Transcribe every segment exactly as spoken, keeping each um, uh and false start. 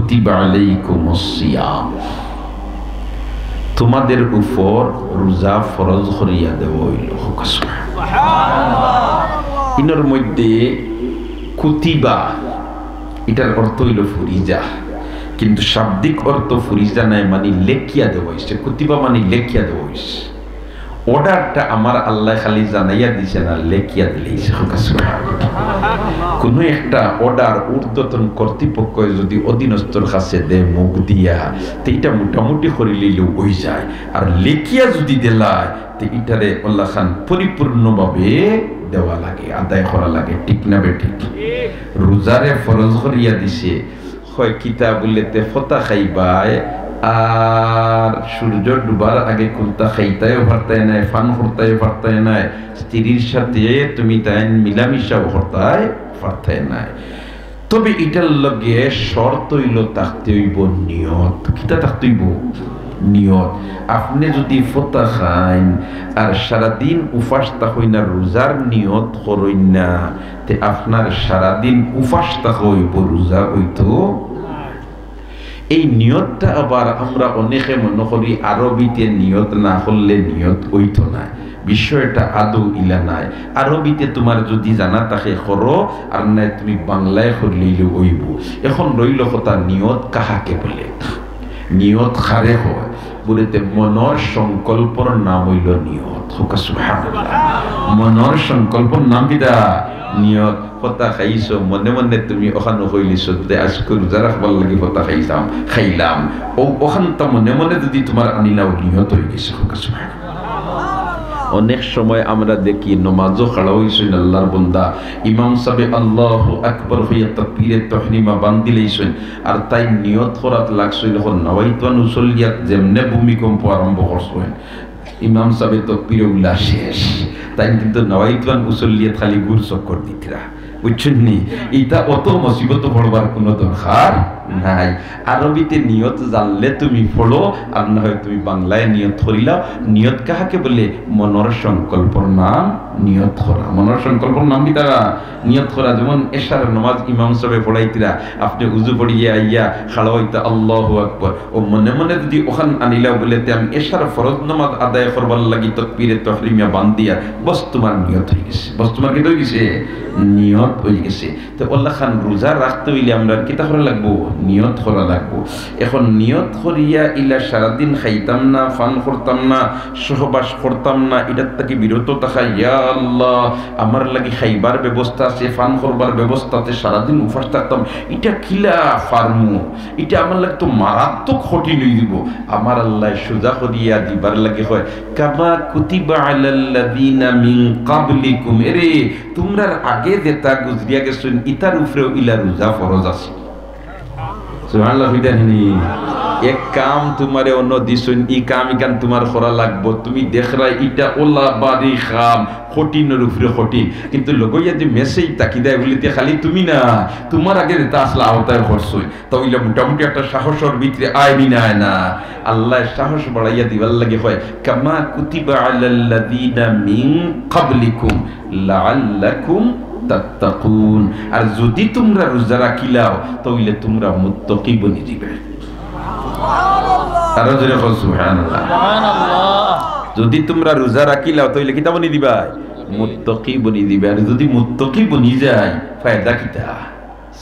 কুতিবা আলাইকুমুস সিয়াম, তোমাদের উপর রোজা ফরজ করিয়া দেওয়া হইল। ইনর মধ্যে কুতিবা, ইটার অর্থ হইল ফরিজা, কিন্তু শাব্দিক অর্থ ফরিজা নায়, মানে লেখিয়া দেওয়া হইছে। কুতিবা মানে লেখিয়া দেওয়া হইছে। অর্ডারটা আমার আল্লাহ খালি জানাইয়া দিছে না, লেখিয়া দিলাইছে। কুনু একটা অর্ডার ঊর্ধ্বতন কর্তৃপক্ষ যদি অধীনস্থর কাছে দে মুখ দিয়া, তে ইটা মোটামুটি করিলিলেও হই যায়। আর লেখিয়া যদি দিলায়, তে ইটারে অলাখান পরিপূর্ণভাবে দেওয়া লাগে, আদায় করা লাগে, ঠিক না বেঠিক? রোজারে ফরজ করিয়া দিছে, কয় কিতা বুলে তে ফতা খাইবায়, আর সূর্য ডুবার আগে কুন্তা খাইতায়ও পারতায় নায়, পান করতায়ও পারতায় নায়, স্ত্রীর সাথে তুমি তাইন মিলামিশাও করতায় পারতায় নায়। তবে ইটার লগে শর্ত হইল থাকতে হইব নিয়ত। কিতা থাকতে হইব? নিয়ত। আপনে যদি ফতা খাইন আর সারাদিন উপাস থাকইন না, রোজার নিয়ত করইন না, তে আপনার সারাদিন উপাস থাকা হইব, রোজা হইতো। এই নিয়তটা আবার আমরা অনেকে মনে করি আরবিতে নিয়ত না করলে নিয়ত হইতো না। বিষয়টা আদৌ ইলা নায়। আরবিতে তোমার যদি জানা থাকে করো, আর নায় তুমি বাংলায় করলেইলে হইব। এখন রইল কথা, নিয়ত কাহাকে বলে? নিয়ত কারে কয়? বুলে তে মনর সংকল্পর নাম হইল নিয়ত। কউক্কা সুবহানাল্লাহ। মনর সংকল্পর নাম কিতা? নিয়ত। ফতা খাইছো, মনে মনে তুমি অখান কইলিছো, তে আজকে রোজা রাখবার লাগি ফতা খাইতাম, খাইলাম। ও, অখানতা মনে মনে যদি তোমার আনিলাও, নিয়ত হই গেছে। কউক্কা সুবহানাল্লাহ। অনেক সময় আমরা দেখি নমাজও খাড়া হইছইন আল্লাহর বন্দা, ইমাম সাবে আল্লাহু আকবার হইয়া তাকবীরে তহরিমা বান্দিলাইছইন, আর তাইন নিয়ত করাত লাগছইন, যখন নাওয়াইতু আন উসল্লিয়াত যেমনে ভূমিকম্প আরম্ভ করছইন, ইমাম সাবে তকবীরে উলা শেষ, তাইন কিন্তু নাওয়াইতু আন উসল্লিয়াত খালি গুর চক্কর দিতরা, বুঝছইন নি? ইতা অত মুসিবত পড়বার কুনু দরকার নাই। আরবিতে নিয়ত জানলে তুমি পড়ো, আর না হয় তুমি বাংলায় নিয়ত করিলাও। নিয়ত কাহাকে বলে? মনর সংকল্পর নাম নিয়ত করা। মনর সংকল্পর নাম কিতা? নিয়ত করা। যেমন এশার নমাজ ইমাম সাবে পড়াইতরা, আপনে উজু পড়িয়া আইয়া খাড়া হইতা, আল্লাহু আকবার, ও মনে মনে যদি অখান আনিলাও বুলে, তে আমি এশার ফরজ নমাজ আদায় করবার লাগি তকবীরে তহরিমা বান্দিয়ার, বস তোমার নিয়ত হই গেছে। বস তোমার কিতা হই গেছে? নিয়ত হই গেছে। তে অলাখান রোজা রাখতে হইলে আমরার কিতা করা লাগবো? নিয়ত করা লাগবো। এখন নিয়ত করিয়া ইলা সারাদিন খাইতাম না, পান করতাম না, সহবাস করতাম না, ইটার থাকি বিরত থাকা, ইয়া আল্লাহ, আমার লাগি খাইবার ব্যবস্থা আছে, পান করবার ব্যবস্থা আছে, সারাদিন উপাস থাকতাম, ইটা কিলা পারমু? ইটা আমার লাগি তো মারাত্মক কঠিন হই দিব। আমার আল্লাহ সোজা করিয়া দিবার লাগি কয়, কামা কুতিবা আলাল্লাযীনা মিন ক্বাবলিকুম, এরে, তুমরার আগে যেতা গুজরিয়া গেছইন, ইতার উপরেও ইলা রোজা ফরজ আছে। সুবহানাল্লাহ, কইতা নি? এক কাম তুমারে অন্য দিছইন, ই কাম ইখান তুমার করা লাগবো। তুমি দেখরায় ইটা অলা ভারি কাম, কঠিনর উপরে কঠিন। কিন্তু লগইয়া যে মেসেজ তাকি দেয়, বুলে তে খালি তুমি না, তুমার আগে যেতা আসলা অতায় করছইন। তা অইলে মোটামুটি একটা সাহসর ভিতরে আয় নি না, আয় না? আল্লাহ সাহস বাড়াইয়া দিবার লাগি কয়, কামা কুতিবা আলাল্লাযীনা মিন ক্বাবলিকুম লাআল্লাকুম তাত্তাকুন। আর যদি তুমরা রোজা রাখিলাও, তা অইলে তুমরা মুত্তাকি বনি দিবায়। আরো জোরে কও, সুবহানাল্লাহ। যদি তুমরা রোজা রাখিলাও, তা অইলে কিতা বনি দিবায়? মুত্তাকি বনি দিবায়। আর যদি মুত্তাকি বনি যাই, ফায়দা কিতা?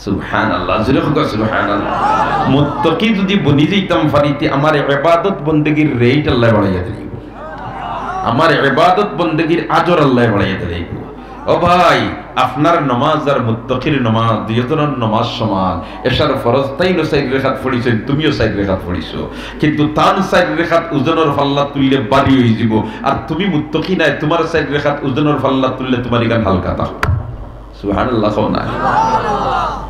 সুবহানাল্লাহ, জোরে কও, সুবহানাল্লাহ। মুত্তাকি যদি বনি যাইতাম পারি, তে আমার ইবাদত বন্দেগীর রেট আল্লাহ বাড়াইয়া দিলাইবো, আমার ইবাদত বন্দেগীর আজর আল্লাহ বাড়াইয়া দিলাইবো। ও ভাই, আপনার নমাজ আর মুত্তাকির নমাজ, দুইজনর নমাজ সমান। এশার ফরজ তাইনও চাইর রেকাত পড়ছইন, তুমিও চাইর রেকাত পড়ছো, কিন্তু তান চাইর রেকাত ওজনর পাল্লাত তুললে ভারি অইযিবো, আর তুমি মুত্তাকি নায়, তুমার চাইর রেকাত ওজনর পাল্লাত তুললে তুমার ইখান হালকা থাকবো। সুবহানাল্লাহ কও না।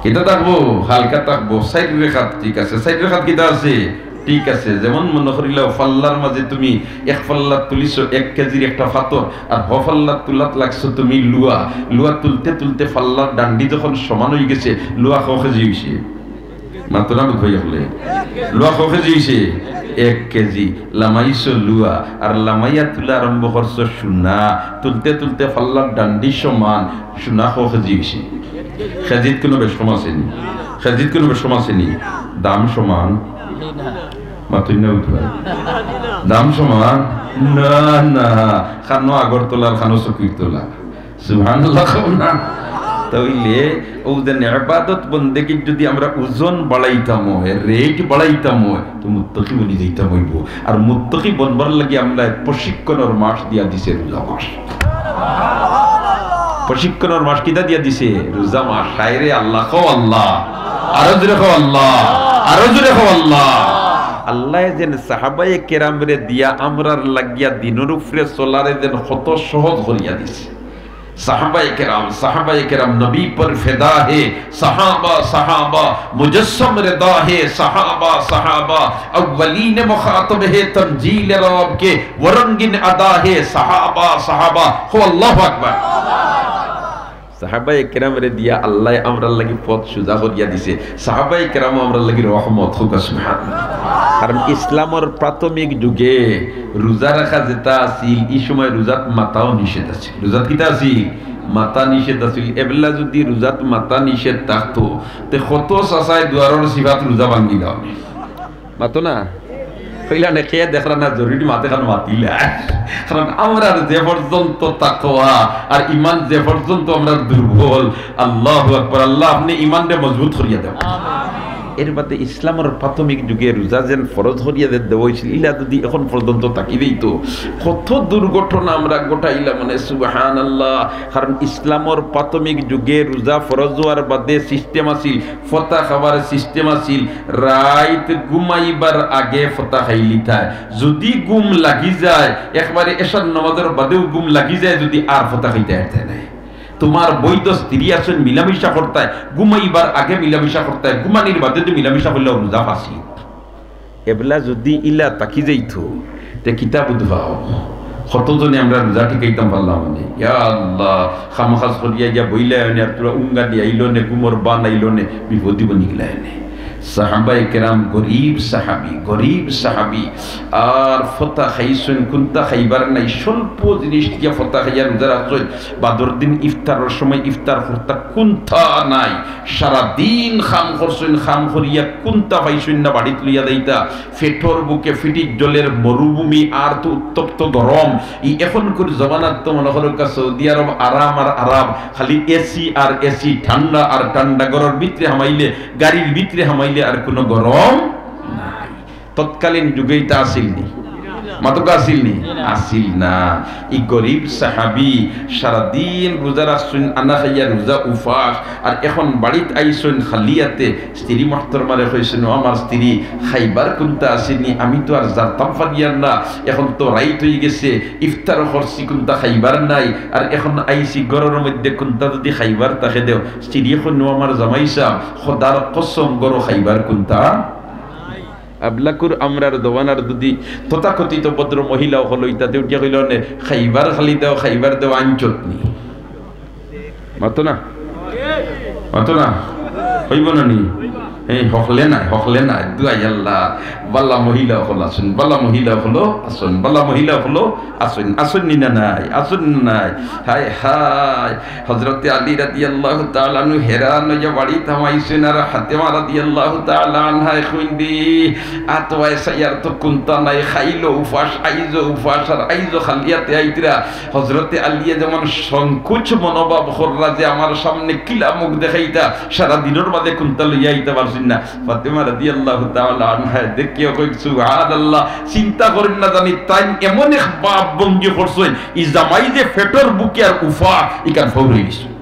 কিতা থাকবো? হালকা থাকবো। চাইর রেকাত ঠিক আছে। চাইর রেকাত কিতা আছে? ঠিক আছে। যেমন মনো করিলাও, পাল্লার মাঝে তুমি এক পাল্লাত তুলিছো এক কেজির একটা পাথর, আর হ পাল্লাত তুলাত লাগছো তুমি লুয়া। লুয়া তুলতে তুলতে পাল্লার ডান্ডি যখন সমান অইগেছে, লুয়া ক কেজি অইছে? মাতরা বুঝ ভাই হকলে। লুয়া ক কেজি অইছে? এক কেজি। লামাইছো লুয়া, আর লামাইয়া তুলা আরম্ভ করছো সোনা। তুলতে তুলতে পাল্লার ডান্ডি সমান, সোনা ক কেজি অইছে? কেজিত কুনু বেশ কম আছে নি? কেজিত কুনু বেশ কম আছে নি? দাম সমান? মাতুন না উঠবা। দাম সমান? না, না। খানো আগরতলা আর খানো চকিরতলা। সুবহানাল্লাহ কও না। তাইলে অউ যে ইবাদত বন্দেগীর যুদি আমরা ওজন বাড়াইতাম অয়, rate বাড়াইতাম অয়, তো মুত্তাকি বনি যাইতাম অইবো। আর মুত্তাকি বনবার লাগি আল্লায় প্রশিক্ষণর মাস দিয়া দিছে রোজা মাস। প্রশিক্ষণর মাস কিতা দিয়া দিছে? রোজা মাস। হায়রে আল্লাহ, কও আল্লাহ। আরো জোরে কও আল্লাহ। আরো জোরে কও আল্লাহ। আল্লায় যেন সাহাবায়ে কেরামরে দিয়া আমরার লাগিয়া দিনর উপরে চলারে যেন কত সহজ করিয়া দিছে। সাহাবায়ে কেরাম, সাহাবায়ে কেরাম, নবী পর ফিদা হে সাহাবা, সাহাবা, মুজাসসম রিদা হে সাহাবা, সাহাবা, আউয়ালিন মুখাতব হে তনজিল রব কে, ও রঙ্গিন আদা হে সাহাবা, সাহাবা। কও আল্লাহু আকবার। সাহাবায়ে কেরামরে দিয়া আল্লায় আমরার লাগি পথ সুজা করিয়া দিছে। সাহাবায়ে কেরাম আমরার লাগি রহমত। কও সুবহানাল্লাহ। কারণ ইসলামর প্রাথমিক যুগে রোজা রাখা যেটা আছিল, ই সময় রোজাত মাতাও নিষেধ আছিল। রোজাত কিতা আছিল? মাতা নিষেধ আছিল। এবলা যুদি রোজাত মাতা নিষেধ থাকতো, তে কত চাচায় দুয়ারর চিপাত রোজা ভাঙ্গিলা অনে। মাতো না? কইলা নে, কে দেখরা না, জরুরি মাতে খান মাতিলা। কারণ আমরার যে পর্যন্ত তাকওয়া আর ইমান যে পর্যন্ত আমরার দুর্বল, আল্লাহু আকবার, আল্লাহ আপনে ইমানরে মজবুত করিয়া দেও। এর বাদে ইসলামর প্রাথমিক যুগে রোজা যেন ফরজ করিয়া দে-, দেওয়া অইছিল, ইলা যুদি এখন পর্যন্ত থাকি দেইতো, কত দুর্ঘটনা আমরা ঘটাইলাম অনে, সুবহানাল্লাহ। কারণ ইসলামর প্রাথমিক যুগে রোজা ফরজ অওয়ার বাদে system আছিল, ফতা খাবার system আছিল, রাইত ঘুমাইবার আগে ফতা খাইলিতায়। যুদি ঘুম লাগি যায়, একবারে এশার নামাজর বাদেও ঘুম লাগি যায়, যুদি আর ফতা খাইতায় পারতায় নায়। তুমার বৈধ স্ত্রী আছইন, মিলামিশা করতায়, ঘুমাইবার আগে মিলামিশা করতায়, ঘুমানির বাদে তো মিলামিশা করলেও রোজা ফাসিদ। এবলা যুদি ইলা থাকি যাইতো, তে কিতা বুঝবায়? কতজনে আমরা রোজা টিকাইতাম পারলাম অনে। ইয়া আল্লাহ, কাম কাজ করিয়া গিয়া বইলায় অনে, আর থুড়া উঙ্গানি আইলো নে, ঘুমর বান আইলো নে, বিপদি বনি গেলায় অনে। সাহাবায়ে কেরাম গরিব সাহাবী, গরিব সাহাবী, আর ফতা খাইছইন, কুন্তা খাইবার নাই, স্বল্প জিনিস দিয়া ফতা খাইয়া রোজা রাখছইন। বাদর দিন ইফতারর সময় ইফতার করতা, কুন্তা নাই। সারা দিন কাম করছইন, কাম করিয়া কুন্তা পাইছইন না বাড়িত লইয়া যাইতা। পেটর ভুকে ফিটির জলের মরুভূমি, আর তো উত্তপ্ত গরম। ই এখনকুর জমানাত তো মনো করউক্কা সৌদি আরব আরাম আর আরাম, খালি AC আর AC, ঠান্ডা আর ঠান্ডা। ঘরর ভিতরে হামাইলে, গাড়ির ভিতরে হামাইলে আর কুনু গরম নাই। তৎকালীন যুগে ইতা আছিল নি? মাতউক্কা আছিল নি? আছিল না। ই গরিব সাহাবী সারাদিন রোজা রাখছইন, আনা খাইয়া রোজা উপাস, আর এখন বাড়িত আইছইন খালি আতে। স্ত্রী মুহতরমারে কইছইন, "ও আমার স্ত্রী, খাইবার কুন্তা আছে নি? আমি তো আর যাইতাম পারিয়ার না, এখন তো রাইত অইগেছে, ইফতার করছি, কুন্তা খাইবার নাই, আর এখন আইছি ঘরর মধ্যে, কুন্তা যুদি খাইবার থাকে দেও।" স্ত্রী কইন, "ও আমার জামাই সাব, খোদার কসম, ঘরো খাইবার কুন্তা।" আবলাকুর আমরার জমানার যুদি তথাকথিত ভদ্র মহিলা অকল অইতা, তে উঠিয়া কইলা অনে, "খাইবার খালি দেও, খাইবার দেও, আনছত নি।" মাতো না? মাতো না? অইবো না নি? এই হকলে নাই, হকলে নাই, দুয়াই আল্লাহ। বালা মহিলা অকল আছইন, বালা মহিলা অকল আছইন, বালা মহিলা অকল আছইন, আছইন নি না নাই? আছইন নি না নাই? হায় হায়, হযরতে আলী রাদিয়াল্লাহু তাআলা আনহু হেরান অইয়া বাড়িত হামাইছইন, আর ফাতেমা রাদিয়াল্লাহু তাআলা আনহায় কইন দি, আতওয়ায় সাইয়ার তো কুন্তা নাই, খাইলো উপাস, আইজও উপাস, আর আইজও খালি আতে আইতরা। হযরতে আলীয়ে যেমন সংকোচ মনোভাব কররা যে আমার সামনে কিলা মুখ দেখাইতা, সারা দিনর মাঝে কুন্তা লইয়া আইতা পারছইন না। ফাতেমা রাদিয়াল্লাহু তাআলা আনহায় দেখিয়া কইন, "সুবহানাল্লাহ, চিন্তা করইন না জানি তাইন এমন এক ভাব ভঙ্গি করছইন, ই জামাই যে পেটর ভুকে আর উফা, ইখান ফাউরি লিছইন।"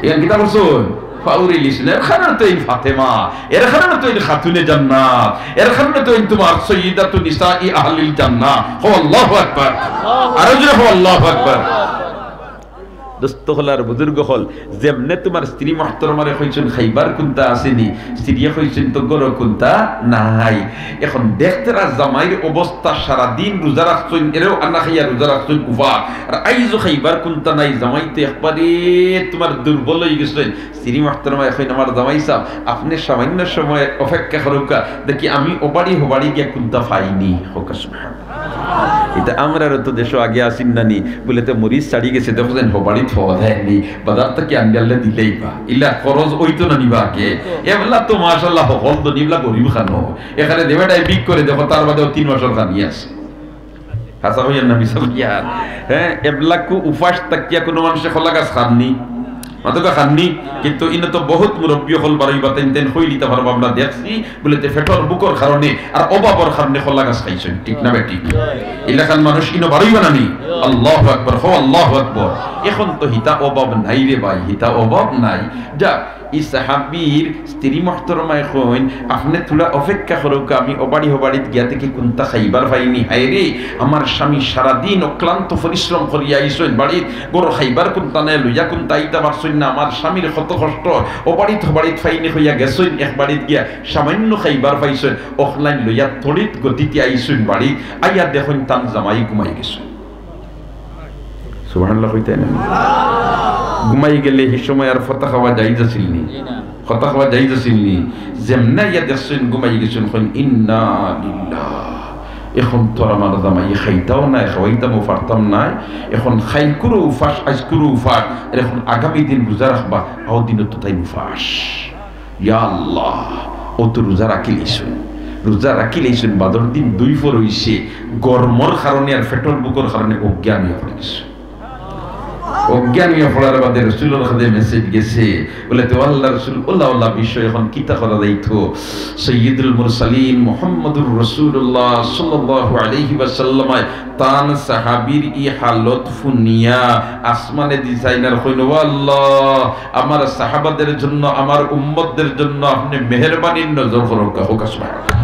ইখান কিতা করছইন? ফাউরি লিছইন। এর কারণে তো ইন ফাতেমা, এর কারণে তো ইন খাতুনে জান্নাত, এর কারণে তো ইন তুমার সাইয়্যিদাতু নিসাই আহলিল জান্নাহ। কও আল্লাহু আকবার। আরো জোরে কও আল্লাহু আকবার। দোস্ত অকল আর বুজুর্গ অকল, যেমনে তুমার স্ত্রী মুহতরমারে কইছইন, "খাইবার কুন্তা আছে নি?" স্ত্রীয়ে কইছইন, "তো ঘরো কুন্তা নাই।" এখন দেখতেরা জামাইর অবস্থা, সারাদিন রোজা রাখছইন, এরেও আনা খাইয়া রোজা রাখছইন, উফা, আর আইজও খাইবার কুন্তা নাই। জামাই তো একবারে তুমার দুর্বল অইগেছইন। স্ত্রী মুহতরমায় কইন, "আমার জামাই সাব, আপনে সামান্য সময় অপেক্ষা করউক্কা, দেখি আমি অবাড়ি হবাড়ি গিয়া কুন্তা পাই নি।" কউক্কা সুবহানাল্লাহ। ইতা আমরারও তো দেশো আগে আছিল না নি, বুলে তে মরিচ ছাড়ি গেছে, দেখো যেন হবাড়িত ফল হয়নি, বাজার থাকি আনিয়া দিলেই বা, ইলা খরচ অইতো না নি বা আগে। এবলা তো মাশাআল্লাহ হকল ধনী, ইবলা গরিব খানো। এখানে দেবেটাই বিক করে দেখো, তার বাদেও তিন মাসর খানি আছে। হাছা কইয়ার না মিছা কইয়ার? হ্যাঁ, এবলাকু উপাস থাকিয়া কুনু মানষে কলা গাছ খাননি? মাতকা খাননি? কিন্তু ইনো তো বহুত মুরব্বি অকল বারইবা, তাইন তাইন কইলিতা পারবা, আমরা দেখছি, বুলে তে পেটর ভুকর কারণে আর অভাবর কারণে কলা গাছ খাইছইন, ঠিক না বেঠিক? ইলাখান মানুষ ইনো বারইবা না নি? আল্লাহু আকবার, কও আল্লাহু আকবার। এখন তো হিতা অভাব নাই রে ভাই, হিতা অভাব নাই। যা, ই সাহাবীর স্ত্রী মুহতরমায় কইন, "আপনে থুড়া অপেক্ষা করউক্কা, আমি অবাড়ি হবাড়িত গিয়া থাকি কুন্তা খাইবার পাইনি। হায় রে, আমার স্বামী সারাদিন অক্লান্ত পরিশ্রম করিয়া আইছইন, বাড়িত ঘরো খাইবার কুন্তা নাই, লইয়া কুন্তা আইতা পারছইন না। আমার স্বামীর কত কষ্ট, অবাড়িত হবাড়িত পাইনি কইয়া গেছইন, এক বাড়িত গিয়া সামান্য খাইবার পাইছইন, অখলাইন লইয়া তড়িৎ গতিতে আইছইন বাড়িত, আইয়া দেখইন তান জামাই ঘুমাই গেছইন।" সুবহানাল্লাহ কইতায় না? ঘুমাই গেলে হি সময় আর ফতা খাওয়া জায়েজ আছিল নি? ফতা খাওয়া জায়েজ আছিল নি? যেমনে ইয়া দেখছইন ঘুমাই গেছইন, কইন, "ইন্না লিল্লাহ।" এখন তো আর আমার জামাই খাইতাও নায়, খাওয়াইতামও পারতাম নায়। এখন কাইলকুরও উপাস, আইজকুরও উপাস, আর এখন আগামী দিন রোজা রাখবা, অউ দিনও তো তাইন উপাস। ইয়া আল্লাহ, অউ তো রোজা রাখিলাইছইন, রোজা রাখিলাইছইন, বাদর দিন দুইফর অইছে, গরমর কারণে আর পেটর ভুকর কারণে অজ্ঞান অইয়া পড়ি গেছইন। অজ্ঞান অইয়া পড়ার বাদে রসুলর কাছে message গেছে, বুলে, "তে আল্লাহর রসুল, অলা অলা বিষয় এখন কিতা করা যাইতো?" সাইয়্যিদুল মুরসালিন মুহাম্মাদুর রাসূলুল্লাহ সাল্লাল্লাহু আলাইহি ওয়াসাল্লাম তান সাহাবীর ই হালত হুনিয়া আসমানেদি চাইন আর কইন, "ও আল্লাহ, আমার সাহাবাদের জন্য, আমার উম্মতদের জন্য আপনে মেহেরবানির নজর করউক্কা।" কউক্কা সুবহানাল্লাহ।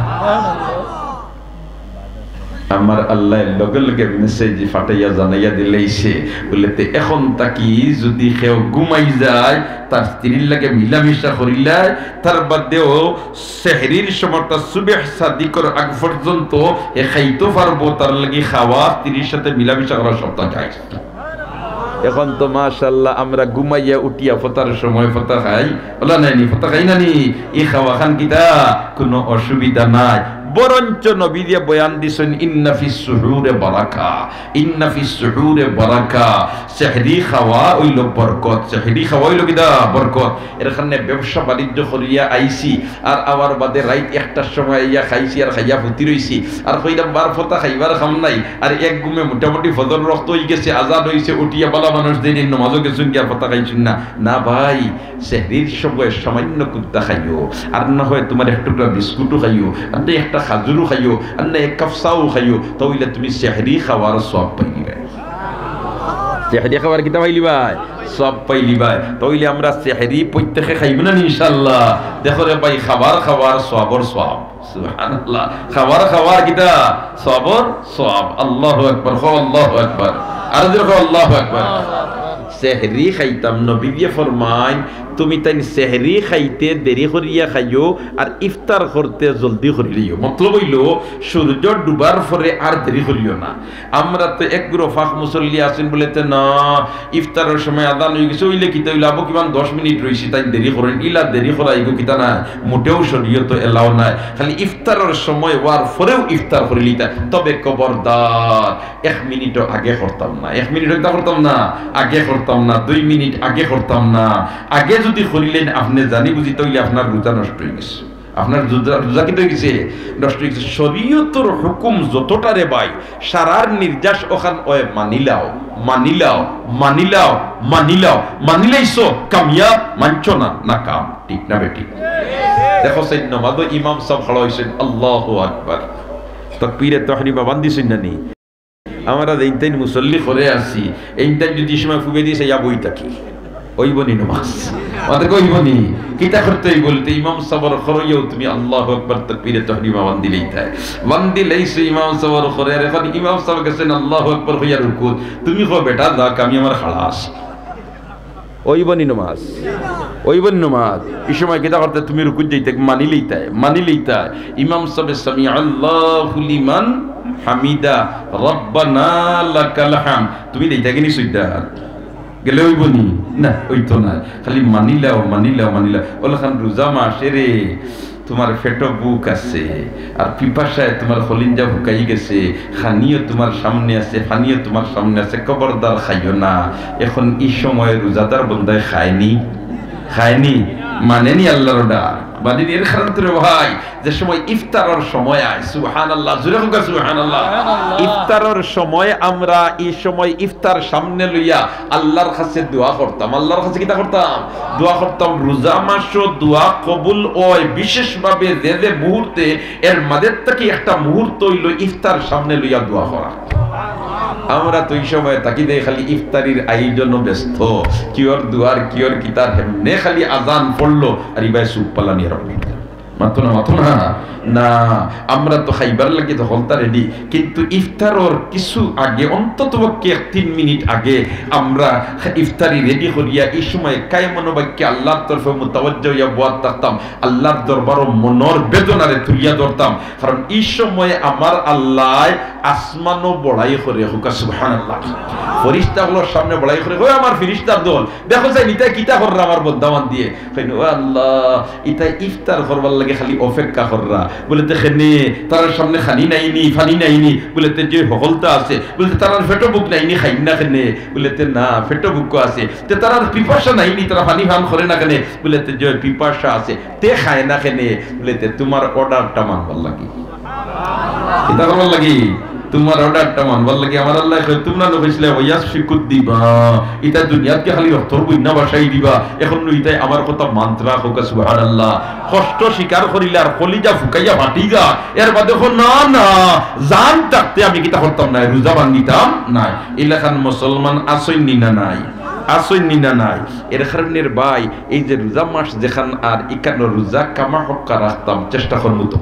আমার আল্লায় লগে লগে message পাঠাইয়া জানাইয়া দিলাইছে, বুলে, "তে এখন থাকি যুদি কেউ ঘুমাই যায়, তার স্ত্রীর লগে মিলামিশা করিলায়, তার বাদেও সেহরির সময় তার সুবহ সাদিকর আগ পর্যন্ত হে খাইতো পারবো, তার লাগি খাওয়া, স্ত্রীর সাথে মিলামিশা করা সবতা জায়েজ।" এখন তো মাশাআল্লাহ আমরা ঘুমাইয়া উঠিয়া ফতার সময় ফতা খাই, অলা নায় নি? ফতা খাই না নি? ই খাওয়া খান কিতা? কুনু অসুবিধা নাই। বরঞ্চ নবীয়ে বয়ান দিছইন, "ইন্না ফিস সুহুরে বারাকা, ইন্না ফিস সুহুরে বারাকা।" সেহরি খাওয়া অইলো বরকত, সেহরি খাওয়া অইলো কিতা? বরকত। এর কারণে ব্যবসা বাণিজ্য করিয়া আইছি, আর আওয়ার বাদে রাইত একটার সময় আইয়া খাইছি আর খাইয়া ফুতি রইছি। আর কইলাম, "বার ফতা খাইবার কাম নাই।" আর এক ঘুমে মোটামুটি ফজর রক্ত অইগেছে, আজান অইছে, উঠিয়া বালা মানুষ দেরি নমাজও গেছইন গিয়া, ফতা খাইছইন না। না ভাই, সেহরির সময় সামান্য কুন্তা খাইও, আর না হয় তুমার এক টুকরা বিস্কুটও খাইও, আর না একটা খাজুরও খাইও, আর না এক কাপ চাও খাইও, তা অইলে তুমি সেহরি খাওয়ার সওয়াব পাইলিবায়। সেহরি খাওয়ার কিতা পাইলিবায়? সওয়াব পাইলিবায়। তা অইলে আমরা সেহরি প্রত্যেকে খাইমু না নি ইনশাআল্লাহ? দেখো রে ভাই, খাবার খাবার সওয়াবর সওয়াব। সুবহানাল্লাহ। খাবার খাবার কিতা? সওয়াবর সওয়াব। আল্লাহু আকবার, কও আল্লাহু আকবার। আর জোরে কও আল্লাহু আকবার। সেহরি খাইতাম, নবীয়ে ফরমাইন, "তুমি তাইন সেহরি খাইতে দেরি করিয়া খাইও, আর ইফতার করতে জলদি করিলিও।" মতলব অইলো, সূর্য ডুবার পরে আর দেরি করিও না। আমরা তো এক গ্রুপ পাক মুসল্লি আছইন বুলে তে না, ইফতারর সময় আজান অইগেছে, অইলে কিতা অইলো, আবো কিমান দশ মিনিট রইছে, তাইন দেরি করইন, ইলা দেরি করা ইগু কিতা না, মোটেও শরীয়তো allow নাই। খালি ইফতারর সময় অওয়ার পরেউ ইফতার করিলিতা, তবে খবরদার, এক মিনিটও আগে করতাম না, এক মিনিটও কিতা করতাম না, আগে করতাম না, দুই মিনিট আগে করতাম না। আগে যুদি করিলাইন আপনে জানি বুঝি, তা অইলে আপনার রোজা নষ্ট অইগেছে। আপনার রোজা, রোজা কিতা অইগেছে? নষ্ট অইগেছে। শরীয়তর হুকুম যতটা রে ভাই, সারার নির্যাস অখান অয় মানিলাও, মানিলাও, মানিলাও, মানিলাও। মানিলাইছো কামিয়াব, মানছো না নাকাম। ঠিক না বেঠিক? দেখো, সেই নমাজো ইমাম সাব খাড়া অইছইন, আল্লাহু আকবার। তাকবীরে তাহরিমা বান্দিছইন না নি? আমরা যেইন তাইন মুসল্লি করে আছি, এইন তাইন যুদি সময় ফুবে দিছে, ইয়া বই থাকি। অইবো নি নমাজ? মাতে কইবো নি? কিতা করতে অইবো? বলতে ইমাম সাবর খরইয়াও তুমি আল্লাহু আকবার তাকবীরে তাহরিমা বান্দিলাইতায়। বান্দিলাইছো ইমাম সাবর খরে, আর এখন ইমাম সাব গেছইন আল্লাহু আকবার কইয়া রুকুত। তুমি কও, "বেটা যাক, আমি আমার খাড়া আছি।" অইবো নি নমাজ? অইবো নি নমাজ? ই সময় কিতা করতে? তুমি রুকুত যাইতায়, মানিলাইতায়, মানিলাইতায়। ইমাম সাবে সামি আল্লাহু লিমান হামিদা, রব্বানা লাকাল হামদ। তুমি দেইতায় কিনি সুজদাত? গেলে অইবো নি? না, অইতো না। খালি মানিলাও, মানিলাও, মানিলাও। অলাখান রোজা মাসে রে, তুমার পেটো ভুক আছে, আর পিপাসায় তুমার কলিঞ্জা হুকাই গেছে, খানিও তুমার সামনে আছে, পানিও তুমার সামনে আছে, খবরদার খাইও না। এখন ই সময় রোজাদার বন্দায় খায়নি, খায়নি, মানেনি আল্লাহর ডাক, মানেনি। এর কারণ তো রে ভাই, যে সময় ইফতারর সময় আয়, সুবহানাল্লাহ, জোরে কউক্কা সুবহানাল্লাহ। সুবহানাল্লাহ। ইফতারর সময় আমরা ই সময় ইফতার সামনে লইয়া আল্লাহর কাছে দোয়া করতাম। আল্লাহর কাছে কিতা করতাম? দোয়া করতাম। রোজা মাসো দোয়া কবুল অয় বিশেষভাবে যে যে মুহূর্তে, এর মাঝে থাকি একটা মুহূর্ত অইলো ইফতার সামনে লইয়া দোয়া করা। আমরা তো ই সময় থাকি দেই খালি ইফতারির আয়োজনো ব্যস্ত, কিওর দোয়ার, কিওর কিতার, হেমনে খালি আজান পড়লো আর ইবায় সুপ পালানি আরম্ভ। মাতো না, মাতো না। না, আমরা তো খাইবার লাগি তো হকলতা ready, কিন্তু ইফতারর কিছু আগে, অন্তত পক্ষে এক তিন মিনিট আগে আমরা ইফতারি ready করিয়া ই সময় কায় মনোবাক্যে আল্লাহর তরফে মুতাওয়াজ্জা অইয়া বওয়াত থাকতাম। আল্লাহর দরবারো মনর বেদনারে তুলিয়া ধরতাম, কারণ ই সময় আমার আল্লায় আসমানো বড়াই করে, কউক্কা সুবহানাল্লাহ। ফিরিস্তা অকলর সামনে বড়াই করে, "ওই আমার ফিরিস্তার দল, দেখো চাইন ইতায় কিতা কররা আমার বন্দা বান্দিয়ে।" কইন, "ও আল্লাহ, ইতায় ইফতার করবার লাগি খালি অপেক্ষা কররা।" বুলে, "তে কেনে, তারার সামনে খানি নাইনি, পানি নাইনি?" বুলে, "তে যে হকলতা আছে।" বুলে, "তে তারার পেটো ভুক নাইনি, খাইন না কেনে?" বুলে, "তে না, পেটো ভুকও আছে।" "তে তারার পিপাসা নাইনি, তারা পানি পান করে না কেনে?" বুলে, "তে যে পিপাসা আছে।" "তে খায় না কেনে?" বুলে, "তে তুমার অর্ডারটা মানবার লাগি।" কিতা করবার লাগি? তুমার অর্ডারটা মানবার লাগি। আমার আল্লায় কয়, "তুমরা নু কইছলায়, ওয়াসফিকুদ দিমা, ইতা দুনিয়াত কি খালি রক্তর বইন্যা ভাসাই দিবা? এখন নু ইতায় আমার কথা মানতরা?" কউক্কা সুবহানাল্লাহ। কষ্ট স্বীকার করিলে আর কলিজা ফুকাইয়া ফাটি যা। এর বাদে কয়, "না, না, জান থাকতে আমি কিতা করতাম নায়, রোজা ভাঙ্গিতাম নায়।" ইলাখান মুসলমান আছইন নি না নাই? আছইন নি না নাই? এর কারণে রে ভাই, এই যে রোজা মাস যেখান আর ইখানো রোজা কামা হক্কা রাখতাম, চেষ্টা করমু তো,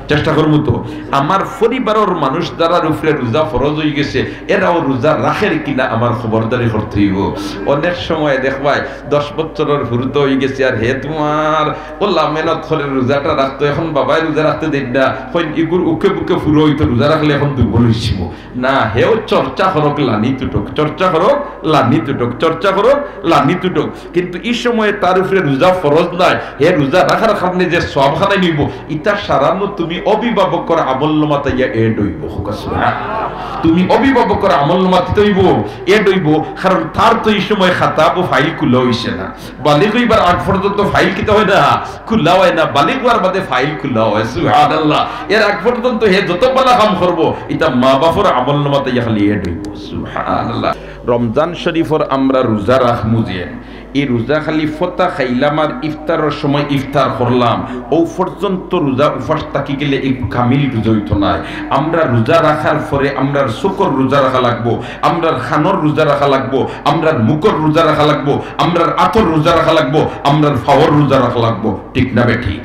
চেষ্টা করমু তো। আমার পরিবারর মানুষ যারার উপরে রোজা ফরজ অইগেছে, এরাও রোজা রাখের কিনা আমার খবরদারি করতে অইবো। অনেক সময় দেখবায় দশ বছরর হুরুতা অইগেছে আর হে তুমার অলা মেহনত করে রোজাটা রাখতো, এখন বাবায় রোজা রাখতে দেইন না, কইন ইগুর উকে বুকে ফুরো অইতো, রোজা রাখলে এখন দুর্বল অইযিবো। না, হেও চর্চা করউক, লানি তুটউক, চর্চা করউক, লানি তুটউক, চর্চা করউক, লানি তুটউক। কিন্তু ই সময়ে তার উপরে রোজা ফরজ নায়, হে রোজা রাখার কারণে যে সওয়াব খানাই নিবো, ইতা সারানো তুমি অভিভাবকর আমলনামাত আইয়া add অইবো। কউক্কা সুবহানাল্লাহ। তুমি অভিভাবকর আমলনামাত কিতা অইবো? Add অইবো, কারণ তার তো ই সময় খাতা বা ফাইল খুলা অইছে না। বালিগ অইবার আগ পর্যন্ত ফাইল কিতা অয় না? খুলা অয় না। বালিগ অওয়ার বাদে ফাইল খুলা অয়। সুবহানাল্লাহ। এর আগ পর্যন্ত হে যত ভালা কাম করবো, ইতা মা বাপর আমলনামাত আইয়া খালি add অইবো। সুবহানাল্লাহ। রমজান শরীফর আমরা রোজা রাখমু যে, ই রোজা খালি ফতা খাইলাম আর ইফতারর সময় ইফতার করলাম, অউ পর্যন্ত রোজা উপাস থাকি গেলে ই কামিল রোজা অইতো নায়। আমরা রোজা রাখার পরে আমরার চকুর রোজা রাখা লাগবো, আমরার কানর রোজা রাখা লাগবো, আমরার মুখর রোজা রাখা লাগবো, আমরার আতর রোজা রাখা লাগবো, আমরার পাওর রোজা রাখা লাগবো। ঠিক না বেঠিক?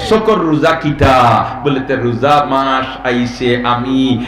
চকুর রোজা কিতা? বুলে, তে রোজা মাস আইছে, আমি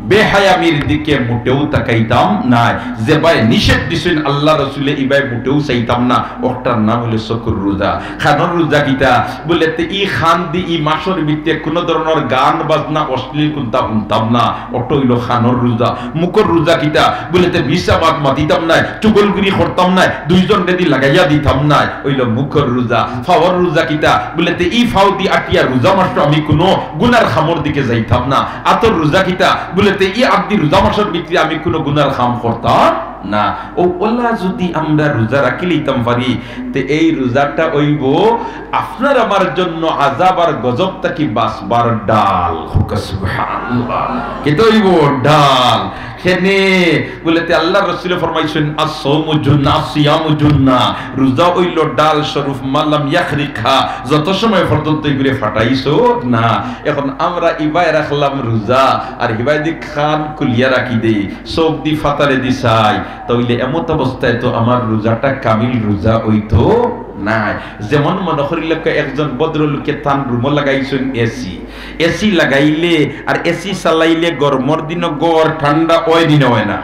বেহায়ামির দিকে মুটেও তাকাইতাম নায়। যেবায় নিষেধ দিছইন আল্লার রসুলে, ইবায় মুটেও চাইতাম না। অটার নাম অইলো চকুর রোজা। কানর রোজা কিতা? বুলে, তে ই কান দি ই মাসর ভিতরে কুনু ধরনর গান বাজনা অশ্লীল কুন্তা হুনতাম না। অটা অইলো কানর রোজা। মুখর রোজা কিতা? বুলে, তে মিছা মাত মাতিতাম নায়, চুগলখুরি করতাম নায়, দুইজনরে দি লাগাইয়া দিতাম নায়। অইলো মুখর রোজা। পাওর রোজা কিতা? বুলে, তে ই পাও দি আটিয়া রোজা মাসো আমি কুনু গুনার কামর দিকে যাইতাম না। আতর রোজা কিতা? বুলে, তে ই আত দি রোজা মাসর ভিতরে আমি কুনু গুনার কাম করতাম না। অউ অলা যুদি আমরা রোজা রাখিলিতাম পারি, তে এই রোজাটা অইবো আপনার আমার জন্য আযাব আর গজব থাকি বাঁচবার ঢাল। কউক্কা সুবহানাল্লাহ। কিতা অইবো? ঢাল। কেনে? বুলে, তে আল্লার রসুলে ফরমাইছইন, "আস-সাওমু জুন্নাহ, আস-সিয়ামু জুন্নাহ।" রোজা অইলো ঢাল স্বরূপ, মা লাম ইয়াখরিকহা, যত সময় পর্যন্ত ইগুরে ফাটাইছো না। এখন আমরা ইবায় রাখলাম রোজা, আর হিবায় দি কান খুলিয়া রাখি দেই, চউখ দি ফাতারে দি চাই, তাইলে এমত অবস্থায় তো আমার রোজাটা কামিল রোজা অইতো নায়। যেমন মনো করিলাউক্কা, একজন ভদ্রলোকে তান রুমো লাগাইছইন এসি। এসি লাগাইলে আর এসি চালাইলে গরমর দিনো ঘর ঠান্ডা অয় নি না অয় না?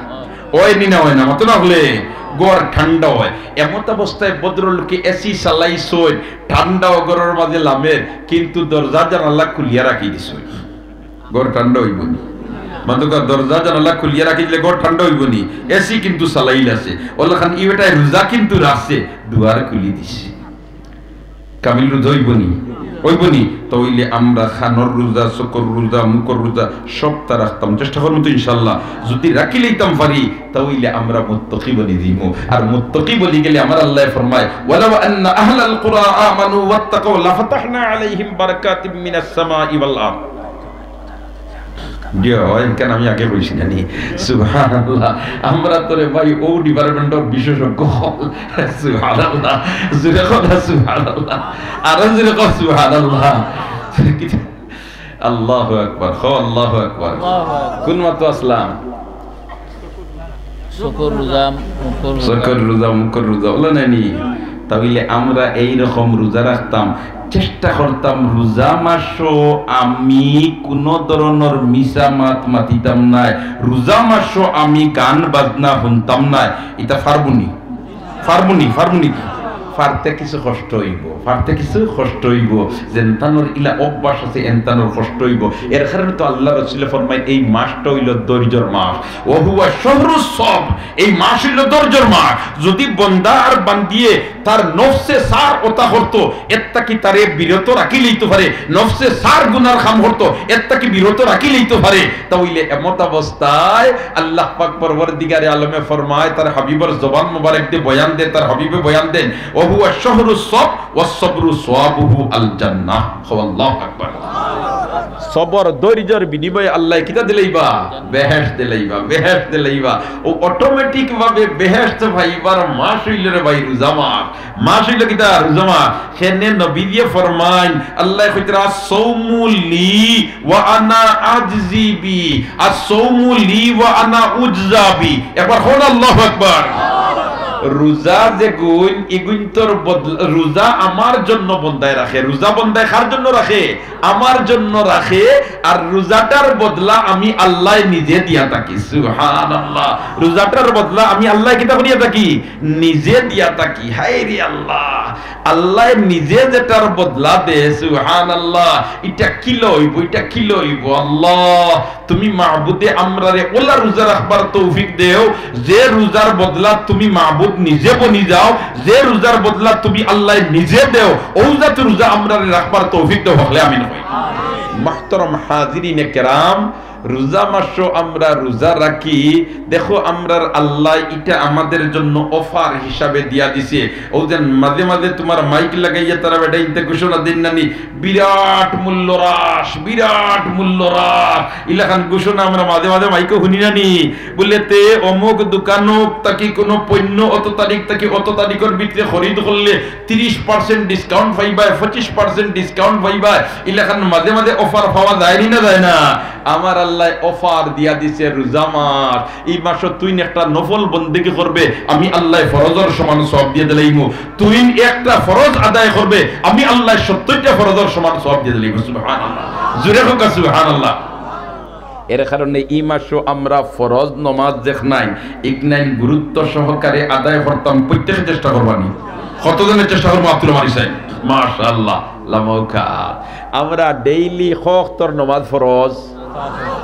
অয় নি না অয় না? মাতো না অকলে, ঘর ঠান্ডা অয়। এমত অবস্থায় ভদ্রলোকে এসি চালাইছইন, ঠান্ডা অউ ঘরর মাঝে লামের, কিন্তু দরজা জানালা খুলিয়া রাখি দিছইন। ঘর ঠান্ডা অইবো নি? মাতো কউক্কা, দরজা জানালা খুলিয়া রাখি দিলে ঘর ঠান্ডা অইবো নি? এসি কিন্তু চালাইল আছে। অলাখান ই বেটায় রোজা কিন্তু রাখছে, দুয়ার খুলি দিছে। কামিল রোজা অইবো নি? অইবো নি? তা অইলে আমরা কানর রোজা, চকুর রোজা, মুখর রোজা সবতা রাখতাম, চেষ্টা করমু তো ইনশাআল্লাহ। যুদি রাখি লইতাম পারি, তা অইলে আমরা মুত্তাকি বনি যিমু। আর মুত্তাকি বনি গেলে আমার আল্লায় ফরমায়, "ওয়ালাউ আন্না আহলাল কুরা আমানু ওয়াত্তাকাউ লাফাতাহনা আলাইহিম বারাকাতিম মিনাস সামাই ওয়াল আরদ।" জি, অয়, ইখান আমি আগে কইছি না নি? সুবহানাল্লাহ। আমরা তো রে ভাই অউ department-র বিশেষজ্ঞ। সুবহানাল্লাহ। জোরে কও না সুবহানাল্লাহ। আরো জোরে কও সুবহানাল্লাহ। আল্লাহু আকবার। কও আল্লাহু আকবার। আল্লাহু আকবার। কোন মাত্র আসলাম? চকুর রোজা, মুখর রোজা। চকুর রোজা, মুখর রোজা, অলা নায় নি? তা অইলে আমরা এই রকম রোজা রাখতাম, চেষ্টা করতাম রোজা মাসো আমি কুনু ধরনর মিছা মাত মাতিতাম নায়, রোজা মাসো আমি গান বাজনা হুনতাম নায়। ইতা পারমু নি? পারমু নি? পারমু নি? পারতে কিছু কষ্ট অইবো, পারতে কিছু কষ্ট অইবো। যেনতানোর ইলা অভ্যাস আছে, এনতানোর কষ্ট অইবো। এর কারণে তো আল্লার রসুলে ফরমাইন, এই মাসটা অইলো ধৈর্যর মাস। ওয়া হুয়া শাহরুস সবর, এই মাস অইলো ধৈর্যর মাস। যুদি বন্দা আর বান্দিয়ে তার নফসে সার অতা করতো, এর থাকি তারে বিরত রাখি লইতো পারে, নফসে সার গুনার কাম করতো, এর থাকি বিরত রাখি লইতো পারে, তা অইলে এমত অবস্থায় আল্লাহ পাক পরওয়ারদিগারে আলমে ফরমায়, তার হাবিবর জবান মোবারক দিয়া বয়ান দেয়, তার হাবিবে বয়ান দেন, "ওয়া হুয়া শাহরুস সবর ওয়াস সবরু সওয়াবুহু আল জান্নাহ।" কও আল্লাহু আকবার। সবর, ধৈর্যর বিনিময়ে আল্লায় কিতা দিলাইবা? বেহেশত দিলাইবা, বেহেশত দিলাইবা। অউ automatic ভাবে বেহেশত পাইবার মাস অইলো রে ভাই রোজা মাস। মাস অইলো কিতা? রোজা মাস। কেনে নবীজিয়ে ফরমাইন, আল্লায় কইতরা, "আস-সাওমু লি ওয়া আনা আজজি বি, আস-সাওমু লি ওয়া আনা উজজা বি।" একবার কও না আল্লাহু আকবার। রোজা যেগুইন, ইগুইনতর বদলা, রোজা আমার জন্য বন্দায় রাখে। রোজা বন্দায় কার জন্য রাখে? আমার জন্য রাখে। আর রোজাটার বদলা আমি আল্লায় নিজে দিয়া থাকি। সুবহানাল্লাহ। রোজাটার বদলা আমি আল্লায় কিতা করিয়া থাকি? নিজে দিয়া থাকি। হায় রে আল্লাহ, আল্লায় নিজে যেটার বদলা দে, সুবহানাল্লাহ। ইটা কিলা অইবো, ইটা কিলা অইবো? আল্লাহ, তুমি মাবুদে আমরারে অলা রোজা রাখবার তৌফিক দেও, যে রোজার বদলা তুমি মাবুদ নিজে বনি যাও, যে রোজার বদলা তুমি আল্লায় নিজে দেও, অউ জাত রোজা আমরারে রাখবার তৌফিক দেও, হকলে আমিন কই। মুহতারাম হাজিরিনে কেরাম, রোজা মাসো আমরা রোজা রাখি, দেখো, আমরার আল্লায় ইটা আমাদের জন্য offer হিসাবে দিয়া দিছে। অউ যেন মাঝে মাঝে তুমার মাইক লাগাইয়া তারা বেটা ইনতে ঘোষণা দেইন না নি, "বিরাট মূল্য হ্রাস, বিরাট মূল্য হ্রাস।" ইলাখান ঘোষণা আমরা মাঝে মাঝে মাইকো হুনি না নি? বুলে, "তে অমুক দোকানো থাকি কুনু পণ্য অত তারিখ থাকি অত তারিখর ভিতরে খরিদ করলে তিরিশ percent discount পাইবায়, পঁচিশ percent discount পাইবায়।" ইলাখান মাঝে মাঝে offer পাওয়া যায় নি না যায় না? আমার আল্লায় offer দিয়া দিছে রোজা মাস। ই মাসো তুইন একটা নফল বন্দেগি করবে, আমি আল্লায় ফরজর সমান সওয়াব দিয়া দিলাইমু। তুইন একটা ফরজ আদায় করবে, আমি আল্লায় সত্তইরটা ফরজর সমান সওয়াব দিয়া দিলাইমু। সুবহানাল্লাহ। জোরে কও সুবহানাল্লাহ। এর কারণে ই মাসো আমরা ফরজ নমাজ যেখনাইন, ইখনাইন গুরুত্ব সহকারে আদায় করতাম। প্রত্যেকে চেষ্টা করবা নি? কতজনে চেষ্টা করবো? আব্দুল মালিক সাহেব, মাশাআল্লাহ, লামাউকা। আমরা daily কয় ওয়াক্তর নমাজ ফরজ?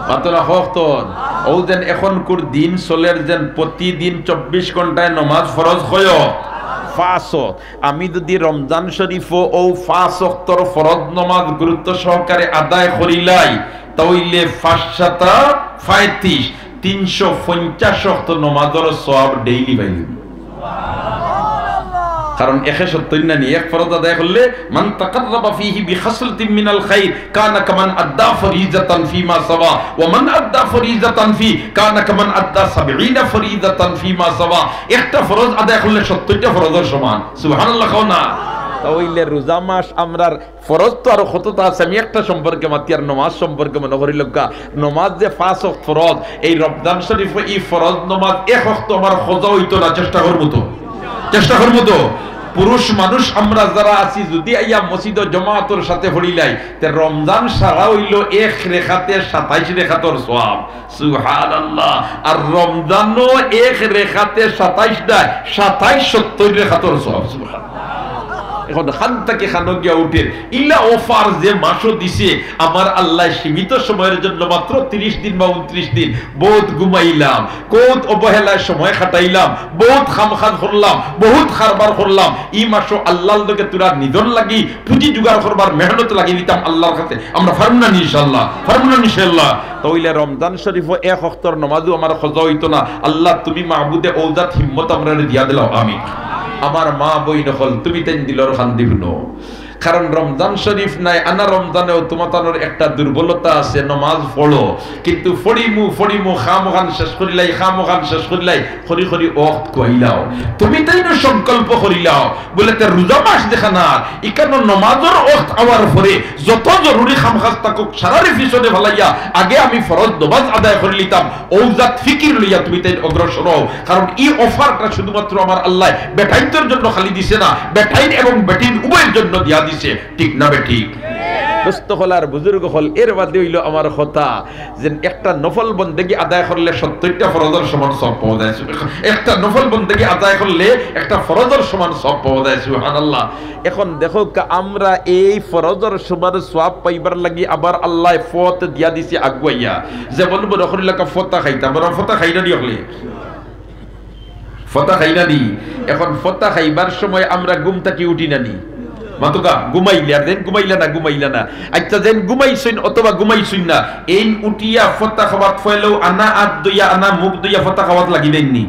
মাত্র কয় ওয়াক্তর? অউ যেন এখনকুর দিন চলের যেন প্রতিদিন চব্বিশ ঘন্টায় নমাজ ফরজ কয়? পাঁচ ওয়াক্ত। আমি যুদি রমজান শরীফো অউ পাঁচ ওয়াক্তর ফরজ নমাজ গুরুত্ব সহকারে আদায় করিলাই, তা অইলে পাঁচ সাতা পঁয়ত্রিশ, তিনশো পঞ্চাশ ওয়াক্ত নমাজর সওয়াব daily পাইলিমু। কারণ একে সত্তইর না নি, এক ফরজ আদায় করলে, "মান তাকাররাবা ফিহি বিখাসলাতিন মিনাল খাইর কানা কামান আদ্দা ফরিজাতান ফিমা সাওয়া, ওয়া মান আদ্দা ফরিজাতান ফি কানা কামান আদ্দা সাবঈনা ফরিজাতান ফিমা সাওয়া।" একটা ফরজ আদায় করলে সত্তইরটা ফরজর সমান। সুবহানাল্লাহ কও না। তা অইলে রোজা মাস আমরার ফরজ তো আরো কততা আছে, আমি একটা সম্পর্কে মাতিয়ার, নমাজ সম্পর্কে মনো করিলাউক্কা। নমাজ যে পাঁচ ওয়াক্ত ফরজ, এই রমজান শরীফো ই ফরজ নমাজ এক ওয়াক্ত আমার কাজা অইতো না, চেষ্টা করমু তো, চেষ্টা করমু তো। পুরুষ মানুষ আমরা যারা আছি, যুদি আইয়া মসজিদো জমাতর সাথে পড়িলাই, তে রমজান সারা অইলো এক রেকাতে সাতাইশ রেকাতর সওয়াব। সুবহানাল্লাহ। আর রমজানো এক রেকাতে সাতাইশ নায়, সাতাইশ সত্তইর রেকাতর সওয়াব। সুবহানাল্লাহ। এখন খান থাকি খানো গিয়া উঠের, ইলা offer যে মাসও দিছে আমার আল্লায় সীমিত সময়ের জন্য, মাত্র তিরিশ দিন বা ঊনত্রিশ দিন, বউত ঘুমাইলাম, কত অবহেলায় সময় কাটাইলাম, বউত কাম-কাজ করলাম, বউত কারবার করলাম, ই মাসও আল্লার লগে থুড়া নিজর লাগি পুঁজি জোগাড় করবার মেহনত লাগি দিতাম আল্লার কাছে। আমরা পারমু না নি ইনশাআল্লাহ? পারমু না নি ইনশাআল্লাহ? তা অইলে রমজান শরীফও এক ওয়াক্তর নমাজও আমার কাজা অইতো না। আল্লাহ, তুমি মাবুদে অউ জাত হিম্মত আমরারে দিয়া দিলাও, আমিন। আমার মা বইন অকল, তুমি তাইন দিলর কান্দি হুনো। কারণ রমজান শরীফ নায়, আনা রমজানেও তুমাতানর একটা দুর্বলতা আছে, নমাজ পড়ো, কিন্তু পড়িমু, পড়িমু, কাম অখান শেষ করিলাই, কাম অখান শেষ করিলাই, করি করি ওয়াক্ত খুয়াইলাও। তুমি তাইনও সংকল্প করিলাও, বুলে, তে রোজা মাস দেখা না, ইকানো নমাজর ওয়াক্ত আওয়ার পরে যত জরুরি কাম-কাজ থাকুক, সারারে পিছনে ফালাইয়া আগে আমি ফরজ নমাজ আদায় করিলিতাম। অউ জাত ফিকির লইয়া তুমি তাইন অগ্রসর অও, কারণ ই offerটা শুধুমাত্র আমার আল্লায় বেটাইন্তর জন্য খালি দিছে না, বেটাইন এবং বেটিন উভয়ের জন্য দিয়া দিছে। ঠিক না বেঠিক? দোস্ত অকল আর বুজুর্গ অকল, এর বাদে অইলো আমার কথা, যে একটা নফল বন্দেগী আদায় করলে সত্তইরটা ফরজর সমান সওয়াব পাওয়া যায়। একটা নফল বন্দেগী আদায় করলে একটা ফরজর সমান সওয়াব পাওয়া যায়। সুবহানাল্লাহ। এখন দেখউক্কা, আমরা এই ফরজর সমান সওয়াব পাইবার লাগি আবার আল্লায় পথ দিয়া দিছে আগুয়াইয়া। যেমন মনো করিলাউক্কা ফতা খাইতাম, আমরা ফতা খাই না নি অকলে? ফতা খাই না নি? এখন ফতা খাইবার সময় আমরা ঘুম থাকি উঠি না নি? মাতুক্কা, ঘুমাইলে, আর যেন ঘুমাইলা না, ঘুমাইলা না। আইচ্ছা, যেন ঘুমাইছইন অথবা ঘুমাইছইন না, এইন উঠিয়া ফতা খাওয়াত ফয়লাউ আনা আত ধইয়া, আনা মুখ ধইয়া ফতা খাওয়াত লাগি যাইন নি?